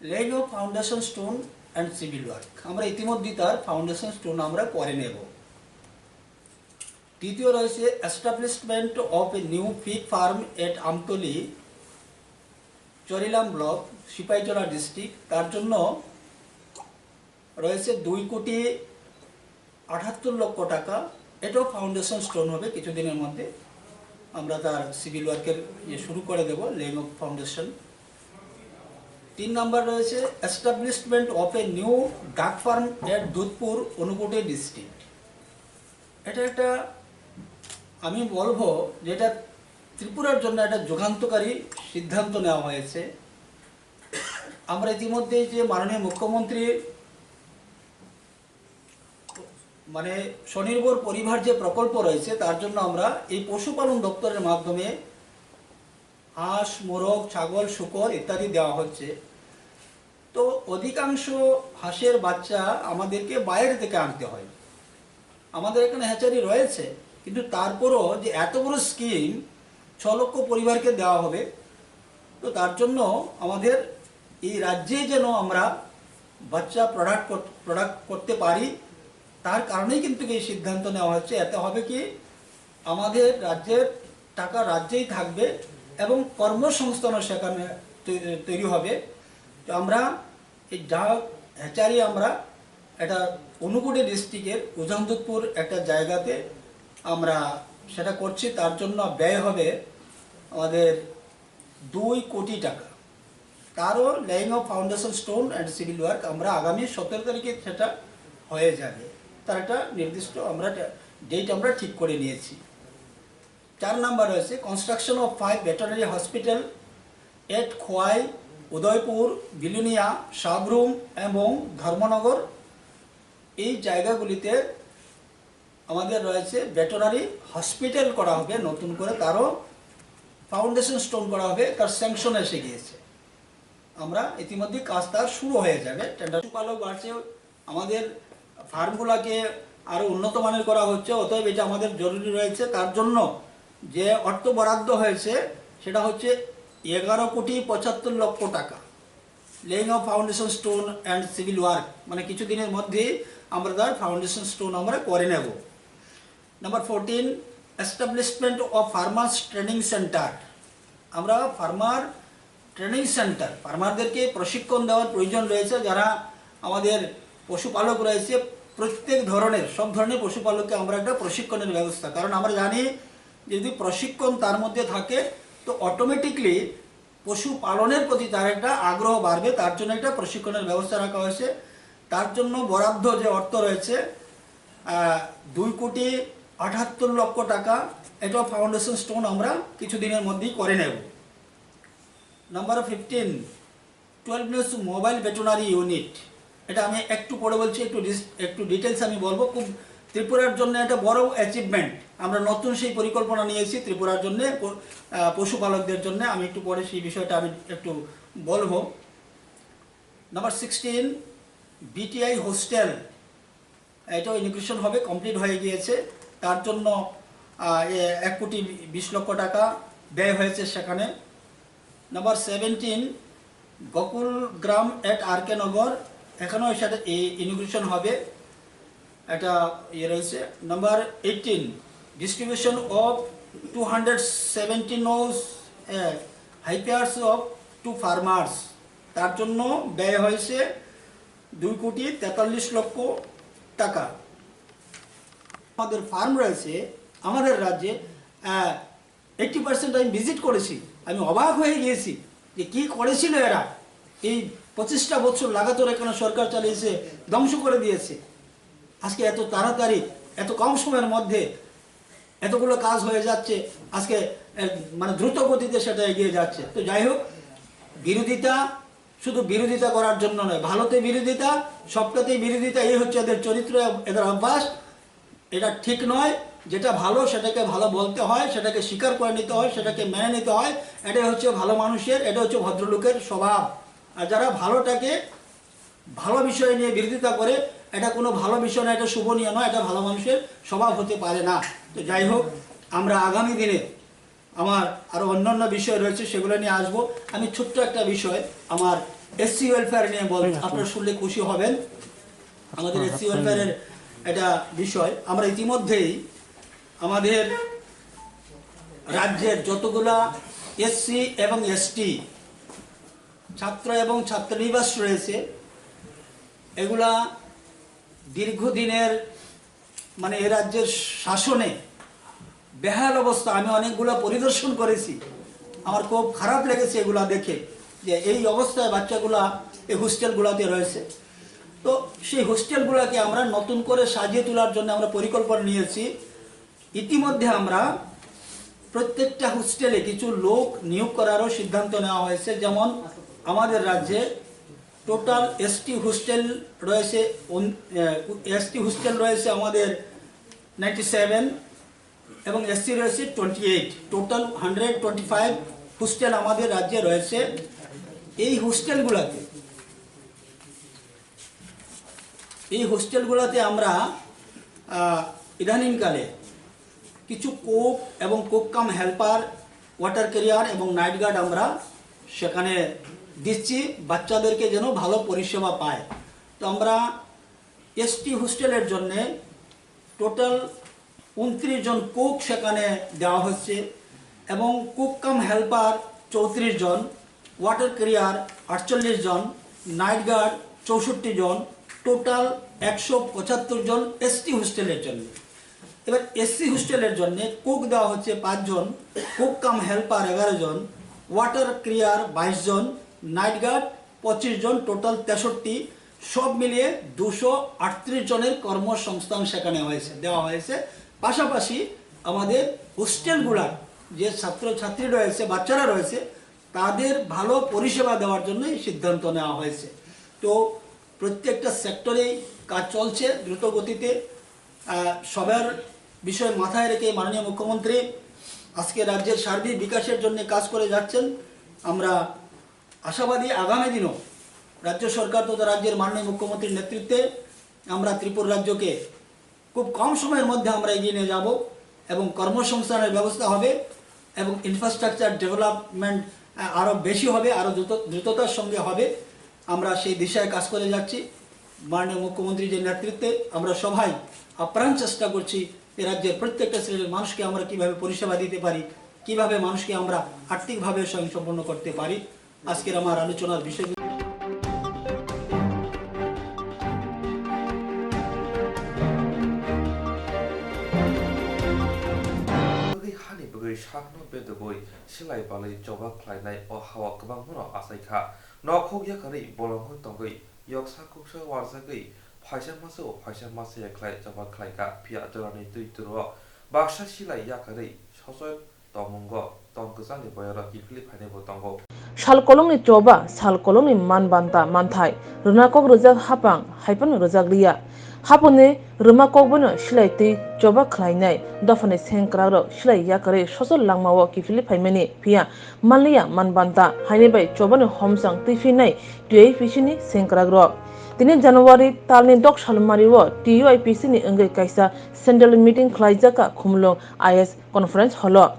Laying of foundation stone and civil work, আমরা ইতিমধ্যেই তার ফাউন্ডেশন স্টোন আমরা করে নেব। দ্বিতীয় রয়েছে establishment of a new pig farm at Amtali, Charilam block, Sepahijala district. তার জন্য রয়েছে দুই কোটি আটাত্তর লক্ষ টাকা। এটাও ফাউন্ডেশন স্টোন হবে কিছুদিনের মধ্যে। আমরা তার সিভিল ওয়ার্কের ইয়ে শুরু করে দেব, লেইং অফ ফাউন্ডেশন। তিন নাম্বার রয়েছে establishment of a new duck farm at Dudhpur, Unakoti district. এটা একটা, আমি বলবো যে এটা ত্রিপুরার জন্য একটা যুগান্তকারী সিদ্ধান্ত নেওয়া হয়েছে। আমরা ইতিমধ্যেই যে মাননীয় মুখ্যমন্ত্রীর মানে স্বনির্ভর পরিবার যে প্রকল্প রয়েছে, তার জন্য আমরা এই পশুপালন দপ্তরের মাধ্যমে হাঁস, মোরগ, ছাগল, শূকর ইত্যাদি দেওয়া হচ্ছে। তো অধিকাংশ হাঁসের বাচ্চা আমাদেরকে বাইরে থেকে আনতে হয়। আমাদের এখানে হ্যাচারি রয়েছে, কিন্তু তারপরও যে এত বড় স্কিম ছ লক্ষ পরিবারকে দেওয়া হবে, তো তার জন্য আমাদের এই রাজ্যে যেন আমরা বাচ্চা প্রোডাক্ট, প্রোডাক্ট করতে পারি, তার কারণেই কিন্তু এই সিদ্ধান্ত নেওয়া হচ্ছে। এতে হবে কি, আমাদের রাজ্যের টাকা রাজ্যেই থাকবে এবং কর্মসংস্থানও সেখানে তৈ-, তৈরি হবে। তো আমরা এই ডাক হ্যাচারি আমরা এটা ঊনকোটি ডিস্ট্রিক্টের উজানদুদপুর একটা জায়গাতে আমরা সেটা করছি। তার জন্য ব্যয় হবে আমাদের দুই কোটি টাকা। তারও laying of foundation stone and civil work আমরা আগামী সতেরো তারিখে সেটা হয়ে যাবে। তার একটা নির্দিষ্ট আমরা ডেট আমরা ঠিক করে নিয়েছি। চার নাম্বার রয়েছে construction of five veterinary hospital at Khowai, উদয়পুর, বিলোনিয়া, সাবরুম এবং ধর্মনগর। এই জায়গাগুলিতে আমাদের রয়েছে ভেটেরিনারি হসপিটাল করা হবে নতুন করে, তারও ফাউন্ডেশন স্টোন করা হবে, তার স্যাংশন এসে গিয়েছে। আমরা ইতিমধ্যে কাজ তার শুরু হয়ে যাবে, টেন্ডার। পশুপালক বাড়ছে, আমাদের ফার্মগুলোকে আরও উন্নত মানের করা হচ্ছে। অতএব এটা আমাদের জরুরি রয়েছে। তার জন্য যে অর্থ বরাদ্দ হয়েছে সেটা হচ্ছে এগারো কোটি পঁচাত্তর লক্ষ টাকা। Laying of foundation stone and civil work, মানে কিছুদিনের মধ্যেই আমরা তার ফাউন্ডেশন স্টোন আমরা করে নেব। Number fourteen, establishment of farmers training center। আমরা ফার্মার ট্রেনিং সেন্টার, ফার্মারদেরকে প্রশিক্ষণ দেওয়ার প্রয়োজন রয়েছে। যারা আমাদের পশুপালক রয়েছে, প্রত্যেক ধরনের, সব ধরনের পশুপালককে আমরা একটা প্রশিক্ষণের ব্যবস্থা, কারণ আমরা জানি যদি প্রশিক্ষণ তার মধ্যে থাকে, তো অটোমেটিকলি পশুপালনের প্রতি তার একটা আগ্রহ বাড়বে। তার জন্য একটা প্রশিক্ষণের ব্যবস্থা রাখা হয়েছে। তার জন্য বরাদ্দ যে অর্থ রয়েছে, আহ, দুই কোটি আটাত্তর লক্ষ টাকা, এটা ফাউন্ডেশন স্টোন আমরা কিছুদিনের মধ্যেই করে নেব। Number fifteen, twelve news mobile veterinary unit. এটা আমি একটু পরে বলছি, একটু ডিস-, একটু ডিটেলস আমি বলবো। খুব ত্রিপুরার জন্য একটা বড় অ্যাচিভমেন্ট। আমরা নতুন সেই পরিকল্পনা নিয়েছি ত্রিপুরার জন্য, প-, আহ, পশুপালকদের জন্য। আমি একটু পরে সেই বিষয়টা আমি একটু বলবো। নাম্বার সিক্সটিন, বিটিআই হোস্টেল, এটাও ইনোগ্রেশন হবে, কমপ্লিট হয়ে গিয়েছে। তার জন্য, আহ, এ, এক কোটি বিশ লক্ষ টাকা ব্যয় হয়েছে সেখানে। নাম্বার সেভেন্টিন, গোকুল গ্রাম এট আর কে নগর, এখানেও সেটা ই-, ইনোগ্রেশন হবে, একটা ইয়ে রয়েছে। Number eighteen, distribution of two hundred seventy nose, uh, high pairs of two farmers, তার জন্য ব্যয় হয়েছে দুই কোটি তেতাল্লিশ লক্ষ টাকা। আমাদের ফার্ম রয়েছে আমাদের রাজ্যে, এইটি পার্সেন্ট আমি ভিজিট করেছি। আমি অবাক হয়ে গিয়েছি যে কি করেছিল এরা। এই পঁচিশটা বছর লাগাতার এখানে সরকার চালিয়েছে, ধ্বংস করে দিয়েছে। আজকে এত তাড়াতাড়ি, এত কম সময়ের মধ্যে এতগুলো কাজ হয়ে যাচ্ছে। আজকে এ, মানে দ্রুত গতিতে সেটা এগিয়ে যাচ্ছে। তো যাই হোক, বিরোধিতা শুধু বিরোধিতা করার জন্য নয়, ভালোতে বিরোধিতা, সবটাতেই বিরোধিতা, এই হচ্ছে এদের চরিত্র, এদের অভ্যাস। এটা ঠিক নয়। যেটা ভালো সেটাকে ভালো বলতে হয়, সেটাকে স্বীকার করে নিতে হয়, সেটাকে মেনে নিতে হয়। এটাই হচ্ছে ভালো মানুষের, এটা হচ্ছে ভদ্রলোকের স্বভাব। আর যারা ভালোটাকে ভালো বিষয় নিয়ে বিরোধিতা করে, এটা কোনো ভালো বিষয় না, এটা শোভনীয় নয়, এটা ভালো মানুষের স্বভাব হতে পারে না। তো যাই হোক, আমরা আগামী দিনে আমার আরো অন্যান্য বিষয় রয়েছে, সেগুলো নিয়ে আসবো। আমি ছোট্ট একটা বিষয়, আমার এসসি ওয়েলফেয়ার নিয়ে বল, আপনারা শুনলে খুশি হবেন। আমাদের এসসি ওয়েলফেয়ারের এটা বিষয়, আমরা ইতিমধ্যেই আমাদের রাজ্যের যতগুলা এসসি এবং এসটি ছাত্র এবং ছাত্রীনিবাস রয়েছে, এগুলা দীর্ঘদিনের, মানে, এ রাজ্যের শাসনে বেহাল অবস্থা। আমি অনেকগুলা পরিদর্শন করেছি, আমার খুব খারাপ লেগেছে এগুলা দেখে, যে এই অবস্থায় বাচ্চাগুলা এই হোস্টেলগুলাতে রয়েছে। তো সেই হোস্টেলগুলাকে আমরা নতুন করে সাজিয়ে তোলার জন্য আমরা পরিকল্পনা নিয়েছি। ইতিমধ্যে আমরা প্রত্যেকটা হোস্টেলে কিছু লোক নিয়োগ করারও সিদ্ধান্ত নেওয়া হয়েছে। যেমন, আমাদের রাজ্যে টোটাল এসটি হোস্টেল রয়েছে, এসটি হোস্টেল রয়েছে আমাদের নাইনটি সেভেন এবং এসসি রয়েছে twenty eight. Total hundred twenty five hostel আমাদের রাজ্যে রয়েছে। এই হোস্টেলগুলোতে এই হোস্টেলগুলোতে আমরা, আহ, ইদানিংকালে কিছু কোক এবং কোক কাম হেল্পার, ওয়াটার ক্যারিয়ার এবং নাইট গার্ড আমরা সেখানে দিচ্ছি, বাচ্চাদেরকে যেন ভালো পরিষেবা পায়। তো আমরা এসটি হোস্টেলের জন্যে টোটাল ঊনত্রিশ জন কোক সেখানে দেওয়া হচ্ছে এবং কোক কাম হেল্পার চৌত্রিশ জন, ওয়াটার ক্যারিয়ার আটচল্লিশ জন, নাইট গার্ড চৌষট্টি জন, টোটাল একশো পঁচাত্তর জন এসটি হোস্টেলের জন্য। এবার এসসি হোস্টেলের জন্য কোক দেওয়া হচ্ছে পাঁচজন, কোক কাম হেল্পার এগারো জন, ওয়াটার ক্যারিয়ার বাইশ জন, নাইট গার্ড পঁচিশ জন, টোটাল তেষট্টি। সব মিলিয়ে দুশো আটত্রিশ জনের কর্মসংস্থান সেখানে হয়েছে, দেওয়া হয়েছে। পাশাপাশি আমাদের হোস্টেলগুলার যে ছাত্রছাত্রী রয়েছে, বাচ্চারা রয়েছে, তাদের ভালো পরিষেবা দেওয়ার জন্য এই সিদ্ধান্ত নেওয়া হয়েছে। তো প্রত্যেকটা সেক্টরেই কাজ চলছে দ্রুত গতিতে। আহ, সবার বিষয় মাথায় রেখে মাননীয় মুখ্যমন্ত্রী আজকে রাজ্যের সার্বিক বিকাশের জন্য কাজ করে যাচ্ছেন। আমরা আশাবাদী আগামী দিনও রাজ্য সরকার তথা রাজ্যের মাননীয় মুখ্যমন্ত্রীর নেতৃত্বে আমরা ত্রিপুরা রাজ্যকে খুব কম সময়ের মধ্যে আমরা এগিয়ে নিয়ে যাব এবং কর্মসংস্থানের ব্যবস্থা হবে এবং ইনফ্রাস্ট্রাকচার ডেভেলপমেন্ট, আহ, আরও বেশি হবে, আরও দ্রুত, দ্রুততার সঙ্গে হবে। আমরা সেই দিশায় কাজ করে যাচ্ছি। মাননীয় মুখ্যমন্ত্রী যে নেতৃত্বে আমরা সবাই আপ্রাণ চেষ্টা করছি যে রাজ্যের প্রত্যেকটা শ্রেণীর মানুষকে আমরা কিভাবে পরিষেবা দিতে পারি, কিভাবে মানুষকে আমরা আর্থিকভাবে স্বয়ংসম্পূর্ণ করতে পারি। আজকের আমার আলোচনার বিষয় Bagwi hani bagwi sakno bedogwi silai balwi choba khlainai o hao kwbangmano achaikha. Nokhuk yakarwi bolongwi tongwi yoksa kuksa warjagwi phaisa masa o phaisa masa ya khlai choba khlaikha, phiya jorani twi turo baksa silai yakarwi sochoi tongmungo tong kwchangni boyaro kiphilwi phainaibo tongo. Sal kolongni choba, sal kolongni man banta manthai, rwna kok rwjak hapang, hai phano rwjak liya. Haponi rwma kokbono silai twi choba khlainai dophani sengkrakrok silai yakarwi sochol langmao kiphilwi phaimani, phiya manliya man banta haini bai chobani homsang twi phinai T I P C ni sengkrakrok. Tini January talni dok salmario T U I P C ni wngwi kaisa central meeting khlaijak kha Khumulwng I S conference hall o.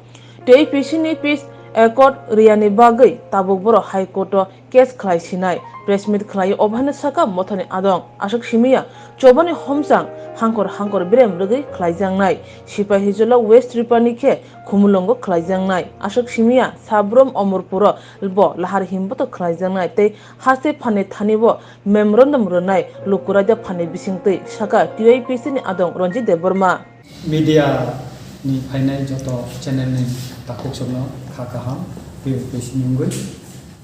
T I P C ni peace Accord riyani bagwi tabuk borok High Court o case khlai sinai. Press meet khlai o obaino saka Mothani adong, aswk simiya chobani homchang hangkor hangkor berem rwgwi khlaijaknai. Sipahijola West Tripura ni khe Khumulwngo khlaijaknai. Aswk simiya Sabrum Omorpuro bo lahar himboto khlaijaknai tei haste phanni thani bo memorandum rwnai. Lukuraida phanni bisingtwi saka T Y P C ni adong Ranjit Debbarma. Media ni phainai joto channel ni takhuk chwngno kha kaham, T Y P C ni wngwi.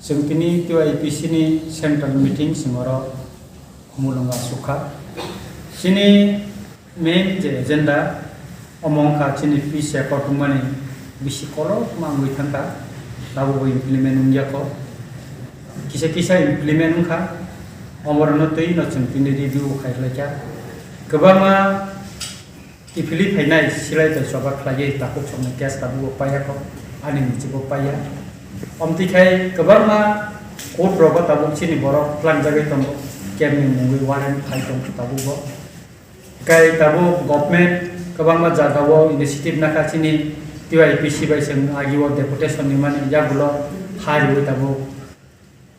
Chwng tini T Y P C ni central meeting chwng oro Khumulwngo aswk kha. Chini main je agenda, omo wngkha chini peace accord wngmani bisi kolokma wngwi thangkha, tabukbo implement wngya kho. Kisa kisa implement wngkha, omorokno twi no chwng tini review khai khlaikha. Kwbangma kiphilwi phainai silai bai choba khlaiwi takhuk chwngno case tabukbo paiya kho, ani muchukbo paiya. Omtwi khai kwbangma court rogo tabuk chini borok tlangjagwi tongo, camp ni mungwi warrant phai tong tabukbo. Kai tabuk government kwbangma jagao initiative nakha chini T Y P C bai chwng agio deputation ni mani yagulo ha riwi tabuk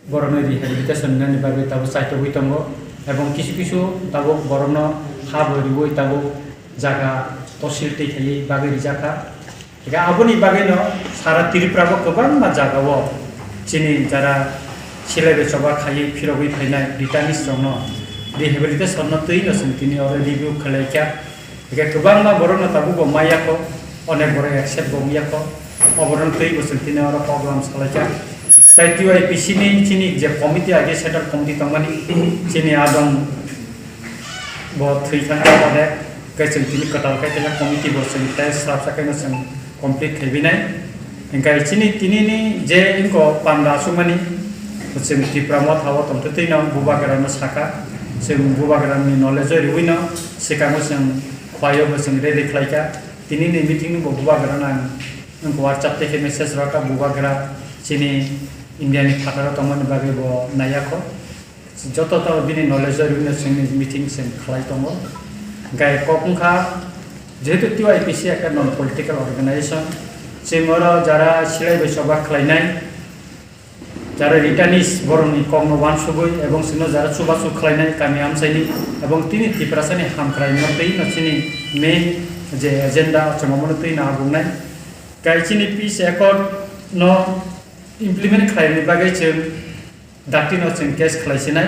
borokno rehabilitation nani bagwi tabuk chaitogwi tongo, ebong kisu kisu tabuk borokno ha bo riwi tabuk jaga tosil twi khaiwi bagwi rijakha. Hingke aboni bagwino sara Tripura bo kwbangma jagao chini jara silai bai choba khaiwi phirogwi phainai returnees rokno rehabilitation no twi no chwng tini oro review khlai kha. Hingke kwbangma borokno tabukbo maya kho, onek borok accept bo wngya kho, oborokno twi bo chwng tini oro program salai kha. Tai T Y P C ni chini je committee age central committee tongmani chini adong bo thwi thang kha onek. Khe chwng tini kwtal khe khe committee bo chwng tei swrapsa khe no chwng complete khai binai. Hingkai chini tini ni je wngko panda aswkmani chwng Tipra Motha o tongtwtwi no Bubagra no saka, chwng Bubagra ni knowledge o riwi no swkango chwng khwlai o bo chwng rally khlai kha. Tini ni meeting no bo Bubagra no ang wngko WhatsApp tei khe message rw kha, Bubagra chini India ni phataro tongmani bagwi bo naiya kho. Joto to bini knowledge o rwino chwngni meeting chwng khlai tongo. Hingkai kok wngkha, jehetu T Y P C ekta non political organization, chwng oro jara silai bai choba khlainai, jara returnees borokni kokno uansugwi ebong chwngno jara chubachu khlainai kami amchaini ebong tini Tiprasani hamkraino twi no chini main je agenda chwng omono twi no agungnai. Kai chini peace accord no implement khlaini bagwi chwng Dakti no chwng case khlai sinai.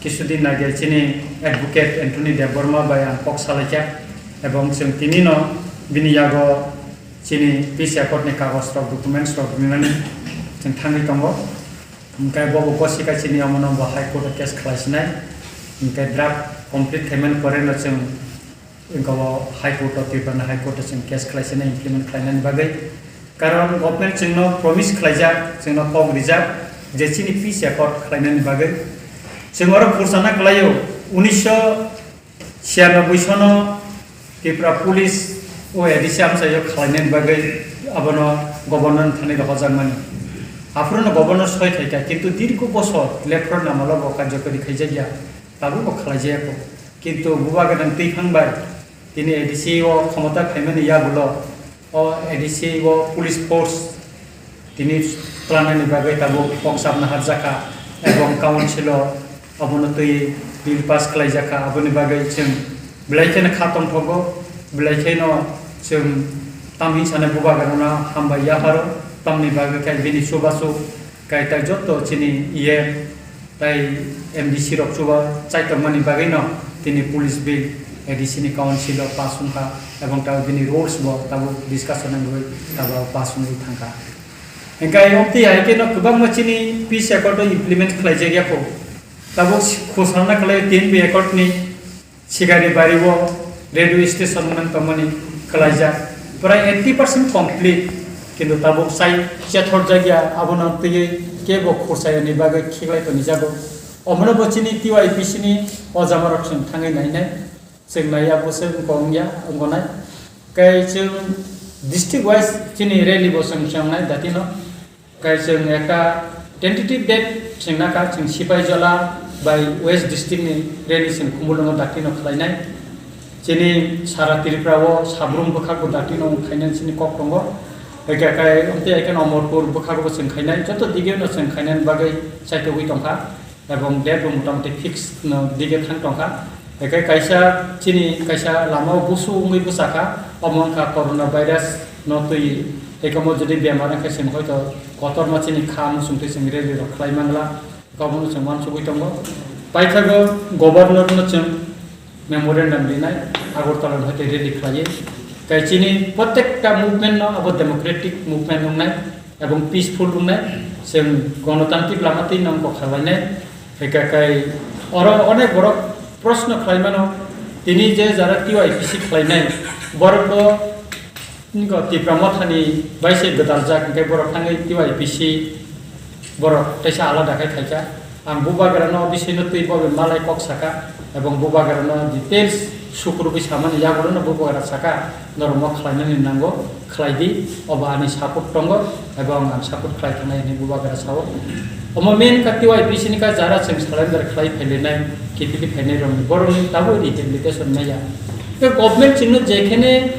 Kisu din age chini advocate Anthony Debbarma bai ang kok salai kha, ebong chwng tini no bini yago chini peace accord ni kagoj rok, documents rok rinani chwng thangwi tongo. Hingke bobo gosika chini omono bo High Court o case khlai sinai. Hingke draft complete khaimani pore no chwng Wngkha High Court o, Tripura ni High Court o chwng case khlai sini implement khlainani bagwi. Karon government chwngno promise khlaijak, chwngno kok rijak je chini peace accord khlainani bagwi. Chwng oro khursa na khlaio, unisho chhiyanoboi sono Tripura Police o A D C amchaio khlainani bagwi abono governor thani rohorjakmani. Aphuru no governor soi khaikha, kintu dirgo bosor lephro namalo bo karjakari khaijakya. Tabukbo khlaijaya kho. Kintu Bubagra ni twiphang bai tini A D C o khomota phaimani yagulo o A D C o police force tini tlangnani bagwi tabuk kok sabna harjakha ebong council o abono twi bill pass khlaijakha. Aboni bagwi chwng belai kheno kha tongthogo, belai kheno chwng tamni sana Bubagra no hambai yapharo, tamni bagwi khe bini chubachu kaitor joto chini iye Tai M D C rok chuba chai tongmani bagwi no tini police bill A D C ni council o pass wngkha ebong tabuk bini rules bo tabuk discussion wngwi tabuk pass wngwi thangkha. Hingkhe ayang twi hai khe no kwbangma chini peace accord o implement khlaijak ya kho. Tabuk khosarna khlai tin B accord ni Sikari bari o railway station wngmani tongmani khlaijak, prai eighty percent complete, kintu tabuk sai chethorjak ya, abono twiwi kebo khursa yani bagwi khiklai tonijago. Omono bo chini T Y P C ni o jamarok chwng thangwi nainai, chwng naiya bo se wngkha wngya wngkha nai. Kai chwng district wise chini rally bo chwng chwngnai datino. Kai chwng ekta tentative date chwng nakha, chwng Sipaijala bai West District ni rally chwng Khumulwngo dakti no khlainai. Chini sara Tripura o sabrum bwkhak bo dakti no khainani chini kok tongo. Hwnkhe kai, omtwi hai khe Omorpur bwkhago bo chwng khainai, joto dige no chwng khainani bagwi chaitogwi tongkha, ebong date bo motamoti fix no dige thang tongkha. Hwnkhe kaisa chini kaisa lama o busu wngwi bwchakha, omo wngkha corona virus no twi, ekomo jodi bemar wngkhe chwng hoito kotorma chini kha muchungtwi chwng rally rok khlai mangla. Obono chwng uansugwi tongo. Paithago governor no chwng memorandum rinai, Agartala no hoite rally khlaiwi. Kai chini protekta movement no abo democratic movement wngnai, ebong peaceful wngnai, chwng gonotantrik lama twi nang kok khlainai. Hwnkhe kai oro onek borok proshno khlaimano, tini je jara T Y P C khlainai, borok bo Niko Tipra Mothani bai se gwdal jak, hwnkhe borok thangwi T Y P C borok teisa alada khe khaikha. Ang bubagrano bisino twi bobe malai kok saka, ebong bubagrano details sukrubwi samani yagulono bubagra saka, norok mo khlainani nango, khlai di, obo ani support tongo, ebong ang support khlai thangnai hwnwi bubagra sao. Omo main kha T Y P C ni kha jara chwng surrender khlai phailainai, kipili phainai rokni, borokni tabuk rehabilitation maya. Tei government chwngno jekhene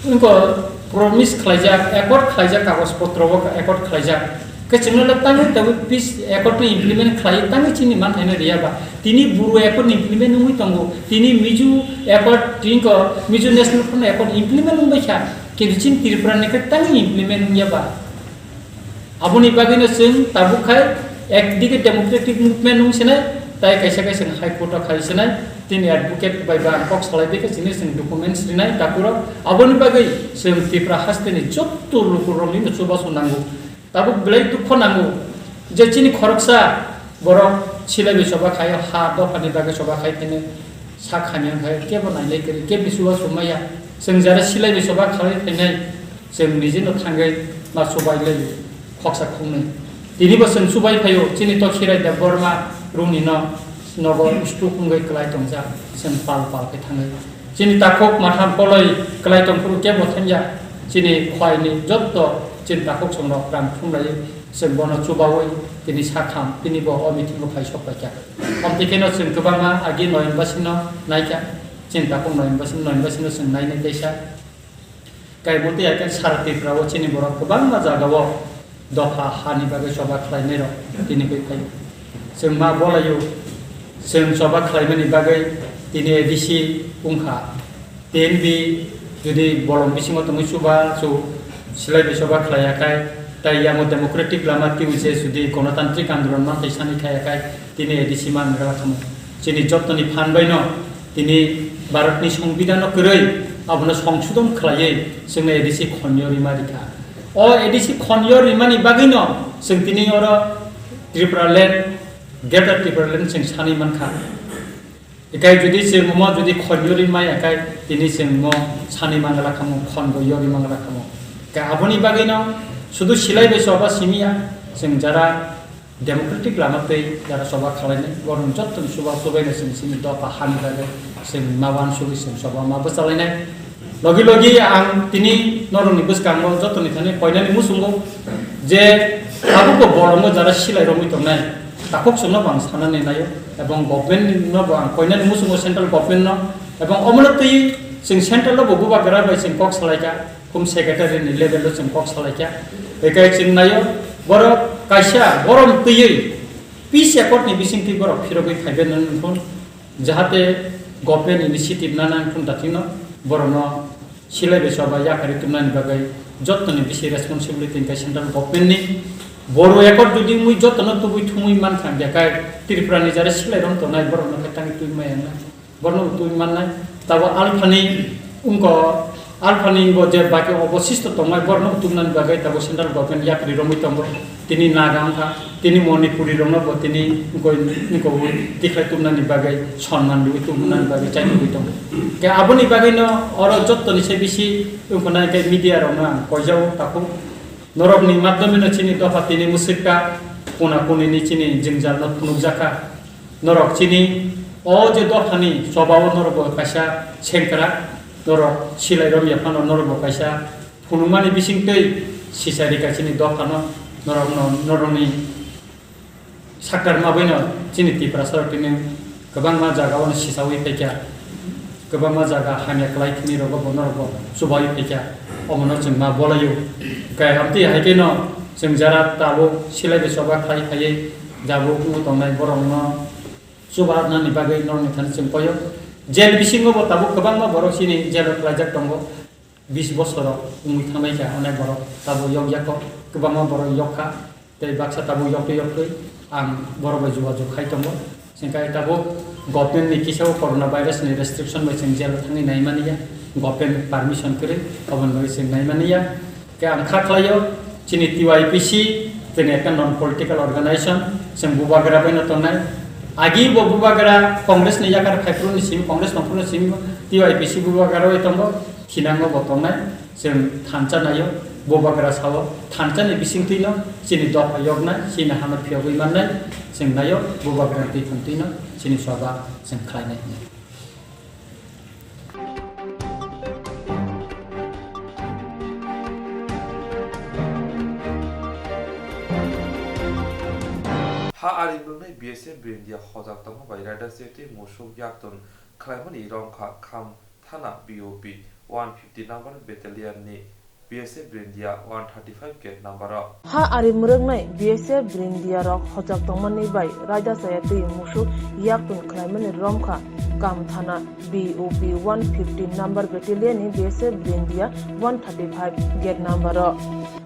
Wngkha promise khlaijak, accord khlaijak, kagoj potro o accord khlaijak. Khe chwngno le tangwi tabuk peace accord no implement khlai tangwi chini manthaino riya ba. Tini Bru accord ni implement wngwi tongo. Tini Mizo accord, tini ko Mizo National Front accord implement wngbai kha. Kintu chini Tripura ni khe tangwi implement wngya ba. Aboni bagwino chwng tabuk khai ekdike democratic movement wng sinai, tai kaisa kaisa High Court o khai sinai, tini advocate bai ba ang kok salai dikhe chini chwng documents rinai takurok. Aboni bagwi chwng Tripura hasteni jotto lukurokni no chubachu nango. Tabuk belai dukho nango je chini khoroksa borok silaibi choba khaio, ha dophani bagwi choba khai phini sak hamya khai kebo nailai kwrwi, kebni chubachu maya. Chwng jara silaibi choba khalai phainai, Chwng nijino thangwi ma chubai lai khoksa khoknwi. Tinibo chwng chubai phaio, chini to Khirai Debbarma rungni no nogo stroke wngwi kwlai tongjak, chwng pal pal khe thangwi. Chini takhuk matham poloi kwlai tongphuru kebo thangya, chini khwaini jotto chini takhuk songrok rang thumlaiwi chwng bono chubaui tini sakham, tinibo o meeting o phai sok paikha. Omtwi kheno chwng kwbangma agi noyonbasino naikha, chini takhuk noyonbasino, noyonbasino chwng nainai teisa. Kaimutwi hai khe sara Tripura o chini borok kwbangma jaga o dopha hani bagwi choba khlainai rok tini khe phaio. Chwng ma bolaio, chwng choba khlaimani bagwi tini A D C wngkha. T N B jodi bolong bisingo tongwi chuba chu silai bai choba khlaiya khai, tai yango democratic lama twiwi se jodi gonotantrik andolon manthai sani khaiya khai, tini A D C man wngla khamu. Chini jottoni phan baino tini Bharatni Songbidhanno kwrwi abono songsodon khlaiwi chwngno A D C khonyo rima rikha. O A D C khonyo rimani bagwino chwng tini oro Tripura land, Greater Tripura land chwng sanwi mankha. Ikai jodi chwng omo jodi khonyo rimaya khai tini chwng mo sanwi mangla khamu, khonbo yori mangla khamu. Ikai aboni bagwino sudu silai bai choba simiya chwng jara democratic lama twi jara choba khalainai, borok jottoni chuba chubaino chwng chini dopha hani bagwi chwng ma uansugwi chwng choba ma bwchalainai. Logi logi ang tini norokni bwskango jottoni thani koinani muchungo je tabukbo bolongo jara silai romwi tongnai, takhuk chwngno bo ang sanani naio, ebong government no bo ang koinani muchungo central government no, ebong omono twi chwng central no bo bubagra bai chwng kok salaikha. Home Secretary ni level o chwng kok salaikha. Bekai chwng naio, borok kaisa borom twiwi peace accord ni bisingtwi borok phirogwi phaibai nang phun, jahate government initiative nana phun dathino borokno silai bai choba yakarwi tubnani bagwi jottoni bisi responsibility hwnkhe central government ni. Boro accord jodi wngwi jotono tubui thumui mankha, bekai Tripura ni jara silai rok tongnai borokno khe tangwi tubui maya wngna. Borno twi mannai, tabo alphani wngko, alphani bo je baki obosisto tongmai, borno tumnani bagwi tabo central government yapri romwi tongo. Tini Naga wngkha, tini Manipuri rokno bo tini wngko, wngko tikhlai tumnani bagwi, sonman rwi tumnani bagwi chaitugwi tongo. Ke aboni bagwino oro jottoni se bisi wngkho nai khe media rokno ang koijao takhuk. Norokni madhyomeno chini dopha tini mwswkha, kuna kunini chini jwngjalno phunukjakha. Norok chini o je dophani chobao norokbo kaisa sengkrak, norok silai romya phano norokbo kaisa phunukmani bisingtwi sisa rika chini dophano norokno, norokni saktarma baino chini Tiprasa rok tini kwbangma jaga o sisawi phaikha, kwbangma jaga hamya kwlai thini rogo bo norokbo chubawi phaikha. Omono chwng ma bolaio. Kaya amtwi hai khe no chwng jara tabuk silai bai choba khlai phaiwi jabuk wng tongnai borok no chuba nani bagwi norokni thani chwng koyo. Jail bisingo bo tabuk kwbangma borok chini jail o kwlaijak tongo. Bis bosoro wngwi thangnai kha onek borok tabuk yok yakho, kwbangma borok yok kha. Tei baksa tabuk yoktwi yoktwi ang borok bai jogajog khai tongo. Chwng khe tabuk government ni kisa o corona virus ni restriction bai chwng jail o thangwi nai mani ya, government permission kwrwi, aboni bagwi chwng nai mani ya. Khe ang kha khlai o chini T Y P C, chini ekta non political organization, chwng bubagra bai no tongnai. Agi bo bubagra Congress ni yakar phaiphuru ni simi, Congress tongphuru ni simi T Y P C bubagra bai tongo, thinango bo tongnai. Chwng thansa naio, bubagra sao, thansa ni bisingtwi no chini dopha yoknai, chini hano phiyogwi mannai, chwng naio, bubagra twi thwngtwi no chini choba chwng khlainai hwnwi. Ha ari mwngnai B S F Brindia hojak tongma bai raida se tei musuk yaktun khlaimani romkha kham thana B O P one fifty number battalion ni B S F Brindia one thirty-five gate number o. Ha ari mwrwknai B S F Brindia rok hojak tongmani bai raida chaya twi musuk yaktun khlaimani romkha kam thana B O P one fifty number battalion ni B S F Brindia one thirty-five gate number o.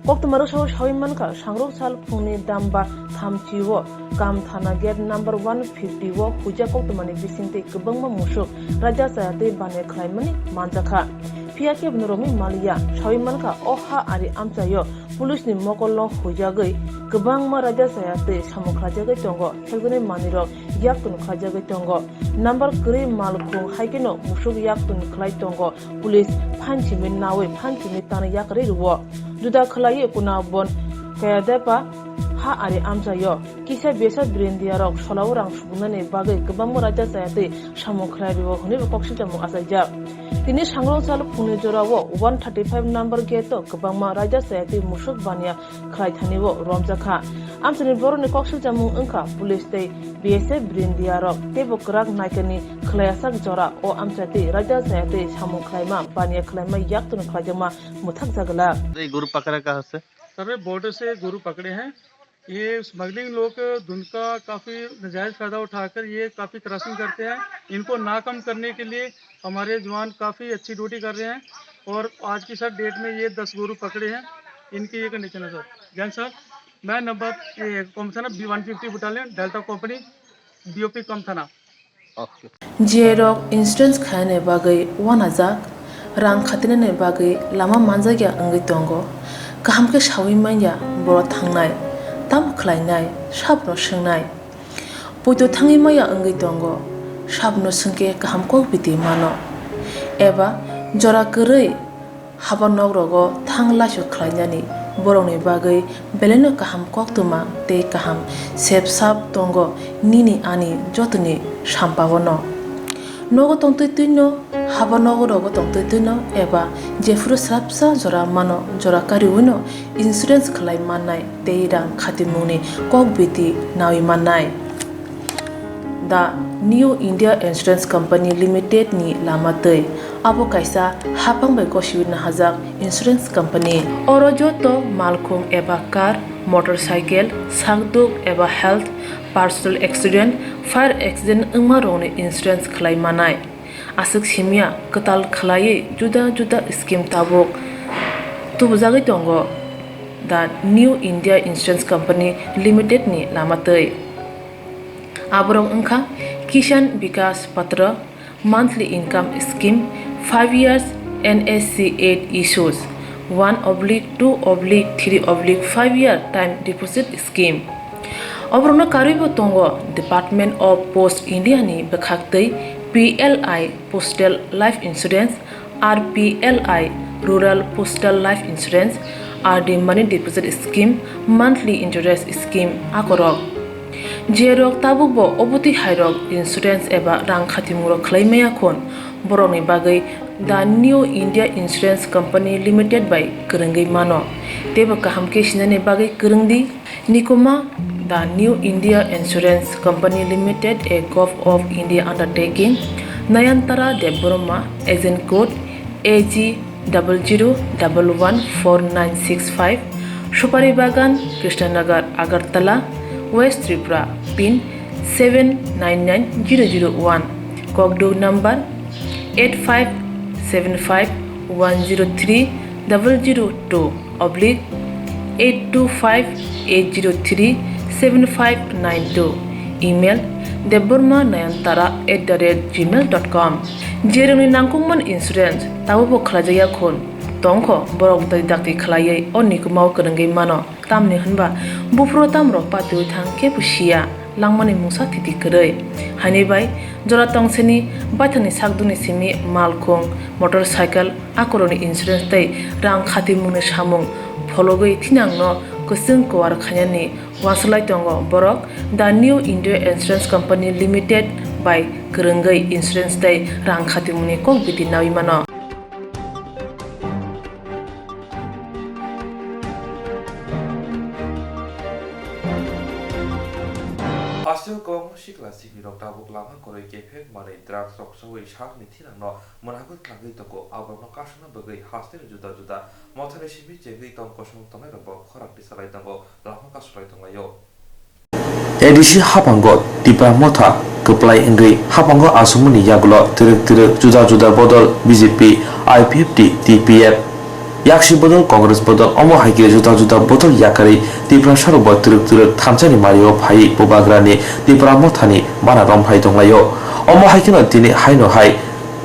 Koktwma rwksao sawi mankha, sangrwk sal phungni damba thamchi o kam thana gate number one fifty o huijak koktwmani bisingtwi kwbangma musuk raida chaya twi baniya khlaimani manjakha. Phiya khe norokni maliya sawi mankha, o ha ari amchaio police ni mokolno huijagwi kwbangma raida chaya twi samung khlaijagwi tongo, phekjaknai manwirok yaktun khlaijagwi tongo. Number kwrwi malkhung hai kheno musuk yaktun khlai tongo, police phan simi nawi phan simi tanwi yakarwi rwo. Juda khlaiwi Kunabon Kayadepa ha ari amchaio kisa besa Brindia rok solao rang subungnani bagwi kwbangma raida chaya twi samung khlai rwo hwnwi bo kok silchamo achaijak. Tini sangrong sal phungni jorao one thirty-five number gate o kwbangma raida chaya twi musuk baniya khlai thani o romjakha. Amchaini borokni kok silchamung wngkha police tei B S F Brindia rok teibo kwrak naikani khlaiyasak jora o amchai twi raida chaya twi samung khlaima baniya khlaima yaktun khlaijakma mwthakjak glak. ये गुरु पकड़ा कहाँ से? सर, ये बॉर्डर से गुरु पकड़े हैं। ये स्मगलिंग लोग धुंध का काफ़ी नाजायज़ फ़ायदा उठाकर ये काफ़ी क्रशिंग करते हैं। इनको नाकाम करने के लिए हमारे जवान काफ़ी अच्छी ड्यूटी कर रहे हैं और आज की सर डेट में ये दस गोरू पकड़े हैं। इनकी ये कंडीशन है सर। जैन सर, मैं नंबर, ये कौन सा ना, B one fifty battalion, delta company, B O P कम थाना। J rok insurance khainani bagwi uanajak, rang khatinani bagwi lama manjakya wngwi tongo. Kaham khe saui manya borok thangnai, tamo khlainai, sabno swngnai. Poito thangwi maya wngwi tongo, sabno swngkhe kaham kok biti mano. Eba jora kwrwi haba nok rogo thang laisu khlainani borokni bagwi belaino kaham koktwma tei kaham sep sap tongo nini ani jotoni sampao no. Nogo tongtwi twino, haba nogo rogo tongtwi twino eba jephuru srapsa jora mano jora kariwino insurance khlai mannai tei rang khatimungni kok biti naui mannai. The New India Insurance Company Limited ni lama twi. Abo kaisa hapang bai gosiwi nahajak insurance company. Oro joto malkhung eba car, motorcycle, sakduk eba health, personal accident, fire accident wngma rokni insurance khlai manai. Aswk simya kwtal khlaiwi juda juda scheme tabuk tubujagwi tongo. The New India Insurance Company Limited ni lama twi. Aborok wngkha Kisan Vikas Patra, monthly income scheme, five years N S C eight issues, one oblique two oblique three oblique five year time deposit scheme. Oborokno karwibo tongo Department of Post India ni bwkhaktwi P L I Postal Life Insurance, R P L I, Rural Postal Life Insurance, R D Money Deposit Scheme, Monthly Interest Scheme akorok. Jerok tabukbo obotwi hairok insurance eba rang khatimung rok khlai maya khun, borokni bagwi The New India Insurance Company Limited bai kwrwngwi mano. Teibo kaham khe sinani bagwi kwrwngdi. Nikuma, The New India Insurance Company Limited, a Govt of India undertaking, Nayantara Debbarma, Agent Code, A G double zero double one four nine six five, Supari Bagan, Krishnanagar, Agartala, West Tripura, pin seven nine nine zero zero one, kokduk number eight five seven five one zero three double zero two oblique eight two five eight zero three seven five nine two, email debbarma nayantara at the rate gmail dot com. Jerwngni nangkukmani insurance tabukbo khlaijakya khun tongkho, borok dai dakti khlaiwi o nikumao kwrwngwi mano. Tamni hwnba buphuru tamrok patiwi thang kebo siya, langmani mungsa thiti kwrwi. Haini bai jora tongseni baithangni sakduni simi malkhung, motorcycle, akorokni insurance tei rang khatimungni samung phologwi thinangno kwchwng kuar khainani uansuk lai tongo borok The New India Insurance Company Limited bai kwrwngwi insurance tei rang khatimungni kok biti naui mano. Aswk kwbangma sikla siklirok tabuk lama kwrwi kephek manwi drugs rok chawi sakni thinangno mwnagwi tlangwi tongo. Aborokno kasukna bagwi hasteni juda juda mothani simi chengwi tong kosong tongnairokbo khorang tisalai tongo, lama kasulai tonglaio. A D C haphango Tipra Motha kwplai wngwi haphango aswkmani yagulo twrwk twrwk juda juda bodol B J P, I P F T, T P F, yaksi bodol Congress bodol, omo hai khe juda juda bodol yakarwi Tiprasarokbo twrwk twrwk thansa ni mario phaiwi Bubagrani Tipra Mothani bana romphai tonglaio. Omo hai kheno tini haino hai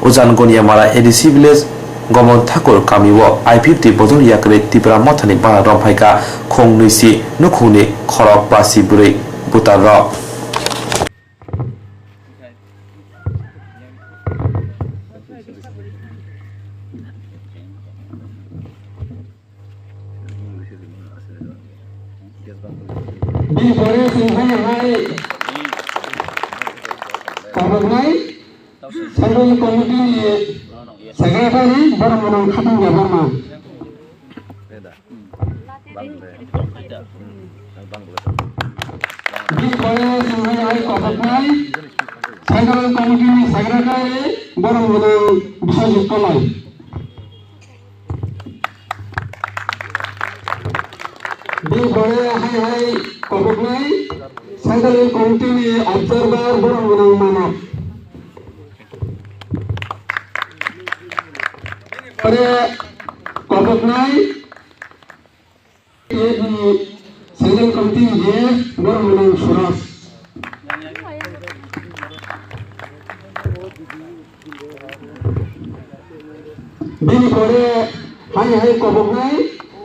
Ujan Goniamara A D C village Gomon Thakur kamio I P F T bodol yakarwi Tipra Mothani bana romphai kha khong nwi si nukhungni khorok basi bwrwi butar rok. Bini pore chwng phai hai kabuknai Central Committee ni Secretary Boromgwnang Khatungya Barma. Bini pore chwng phai hai kabuknai Central Committee ni Secretary Boromgwnang Biswajit Koloi. Bini pore hai hai kabuknai Central Committee ni observer Boromgwnang Manok. Pore kabuknai Central Committee ni Boromgwnang Suraj. Bini pore hai hai kabuknai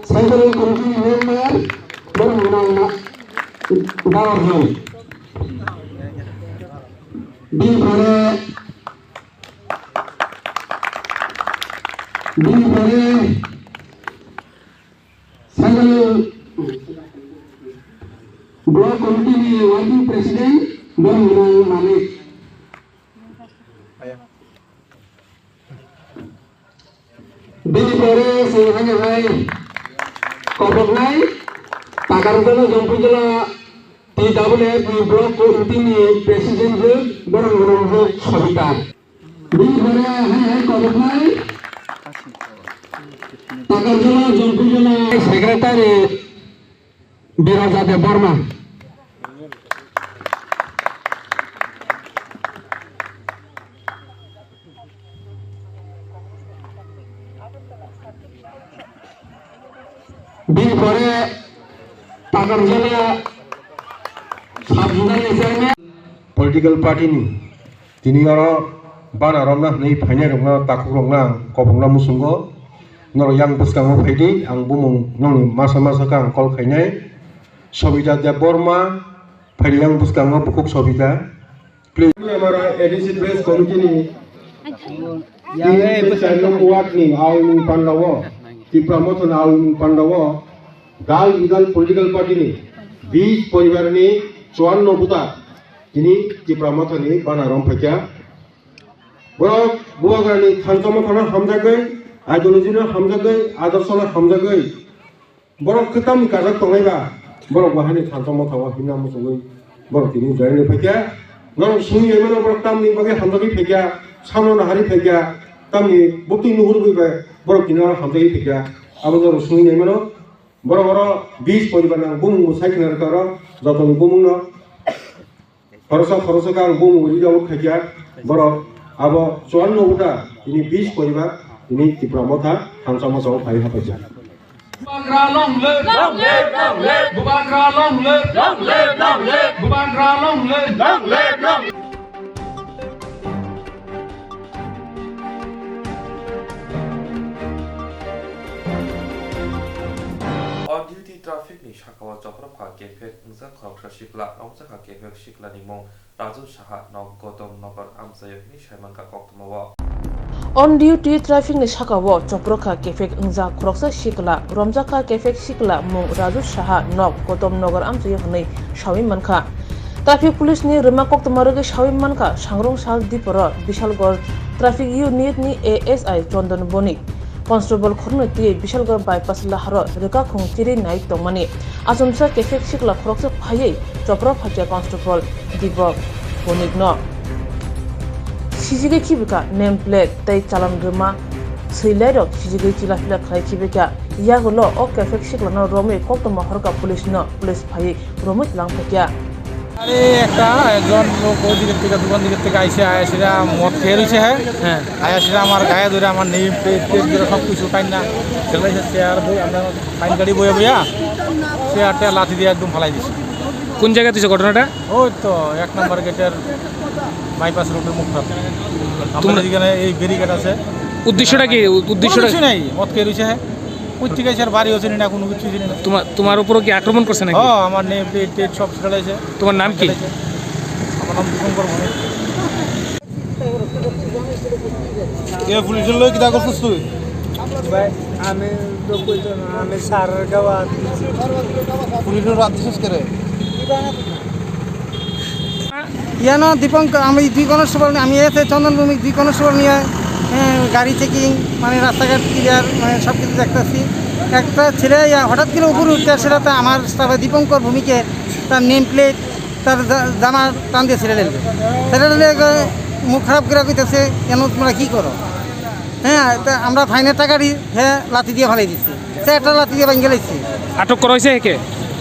Central Committee ni member Boromgwnang Dawarjong. Bini pore, bini pore Central Block Committee ni Working President Boromgwnang Manik. Bini pore chwng haino hai kabuknai Takarjala Jompuijala T W F ni Block Committee ni President Boromgwnang Sobita. Bini pore hai hai kabuknai Takarjala Jompuijala Secretary Biroja Debbarma. Bini pore Takarjala sub-zonal ni chairman. Political party ni tini oro bana romna hwnwi phainai rokno takhuk rokno ang kobokna muchungo. Norok yang bwskango phaidi, ang bumung nokni masa masa khe ang call khainai. Sobita Debbarma phaidi yang bwskango, bukhuk Sobita. Please. Amara A D C Press Committee ni T N C char number ward ni aumung pandao, Tipra Motha ni aumung pandao, dal bidal political party ni bis poribar ni chuanno buta tini Tipra Motha ni bana rom phaikha. Borok Bubagrani thansa mothano hamjagwi, ideology no hamjagwi, adorsho no hamjagwi, borok kwtamni kajak tongnai ba, borok bo haino thansa motha o himna muchungwi borok tini join wi phaikha. Norok simi bai mano borok tamni bagwi hamjagwi phaikha, samno nahari phaikha, tamni buktui nuhurwi bai Borok tini oro hamjagwi phaikha, abo norok swngwi naimano. Borok oro bis poribar nang bumung bo sai khna rwkha oro, jotoni bumungno. Khoroksa khoroksa khe ang bumung read out khaikha, borok abo chuanno wngkha, tini bis poribar tini Tipra Motha thansa mosao phai haphaijak. Bubagra long live! Long live, long live! Bubagra long live! Long live, long live! Bubagra long live! Long live, long live! On duty traffic ni saka o chopropha kephek wngjak khoroksa sikla, romjakha kephek sikla ni mung Raju Saha, nok Gotom Nagar amchaio hwnwi saimankha koktwma o. On duty traffic ni saka o chopropha kephek wngjak khoroksa sikla, romjakha kephek sikla mung Raju Saha, nok Gotom Nagar amchaio hwnwi sawi mankha. Traffic police ni rwma koktwma rwgwi sawi mankha, Sangrong Sal Diporo Bishalgarh traffic unit ni A S I Chondon Bonik. Constable khoroknwi twiwi Bishalgarh bypass laharo rwkakhung chirwi nai tongmani. Achomsa kephek sikla khoroksa phaiwi chopropha khe Constable Dipok Bonikno. Sijigwi khibikha name plate tei chalan rwma swilairok sijigwi chila phila khlai khibikha. Yagulo o kephek siklano romwi koktwma horkha police no, police phaiwi romwi tlang phaikha. আরে একটা একজন লোক ওই দিকের থেকে, দোকান দিকের থেকে আইসে, আয়া সেটা মদ খেয়ে রয়েছে, হ্যাঁ। হ্যাঁ। আয়া সেটা আমার গায়ে ধরে আমার নেম প্লেট টেট ধরে সব কিছু কাইন্না ফেলাইছে, চেয়ার বই, আমরা ফাইন গাড়ি বইয়া বইয়া চেয়ারটা লাথি দিয়ে একদম ফালাই দিছে। কোন জায়গাতে হয়েছে ঘটনাটা? ওই তো এক নম্বর গেটের বাইপাস রোডের মুখটা। তোমরা আমাদের এখানে এই ব্যারিকেড আছে। উদ্দেশ্যটা কি? উ-, উদ্দেশ্যটা কোনো কিছু নাই, মদ খেয়ে রয়েছে, হ্যাঁ। কোথেকে এসে আর বাড়ি হচ্ছে না, কোনো কিছু জানি না। তোমার, তোমার উপরও কি আক্রমণ করছে নাকি? হ্যাঁ, আমার নেম প্লেট টেট সব ফেলাইছে। তোমার নাম কি? ফেলাইছে। আমার নাম দীপঙ্কর ভৌমিক। এ পুলিশের লগে কিতা করছিস তুই? ভাই, আমি তো কইতাম না, আমি সারের গাওয়া। পুলিশের রাত দিছিস কে রে? Iyano Dipangkar, ami dui constable, ami এসে চন্দন ভৌমিক, দুই কনস্টেবল নিয়ে, এ, গাড়ি চেকিং, মানে রাস্তাঘাট ক্লিয়ার, মানে সব কিছু দেখতেছি। একটা ছেলে ইয়া হঠাৎ করে উপরে উঠতে আসে, সেটা তো আমার স্টাফে দীপঙ্কর ভৌমিকে তার নেম প্লেট, তার জা-, জামা টান দিয়ে ছেড়ে দিল। ছেড়ে দিলে একে মুখ খারাপ করে কইতেছে, "কেন তোমরা কি করো?" হ্যাঁ, তা আমরা ফাইনের টাকা দিই, হ্যাঁ, লাথি দিয়ে ফালাই দিচ্ছি। সে একটা লাথি দিয়ে ভেঙে লাইছি। আটক করা হয়েছে একে?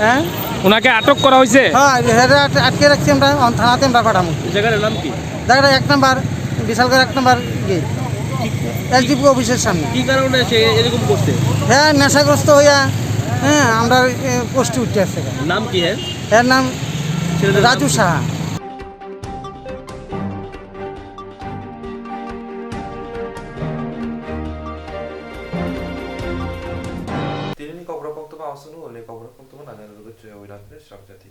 হ্যাঁ? ওনাকে আটক করা হয়েছে? হ্যাঁ, হেরে আট-, আটকে রাখছি আমরা, অন থানাতে আমরা পাঠাবো। জায়গাটার নাম কি? জায়গাটা এক নাম্বার, বিশালগড় এক নাম্বার গেট, এসডিপি অফিসের সামনে। কি কারণে সে এরকম করছে? হ্যাঁ, নেশাগ্রস্ত হইয়া, হ্যাঁ, আমরা, এ, পোস্টে উঠে আসছে। নাম কি হ্যাঁ? এর নাম ছেলেটার নাম রাজু কি? Saha. Tini ni kokborok koktwma aswk no, hwnwi kokborok koktwma nang nai rwgwi chwng wi rang khe srang jati.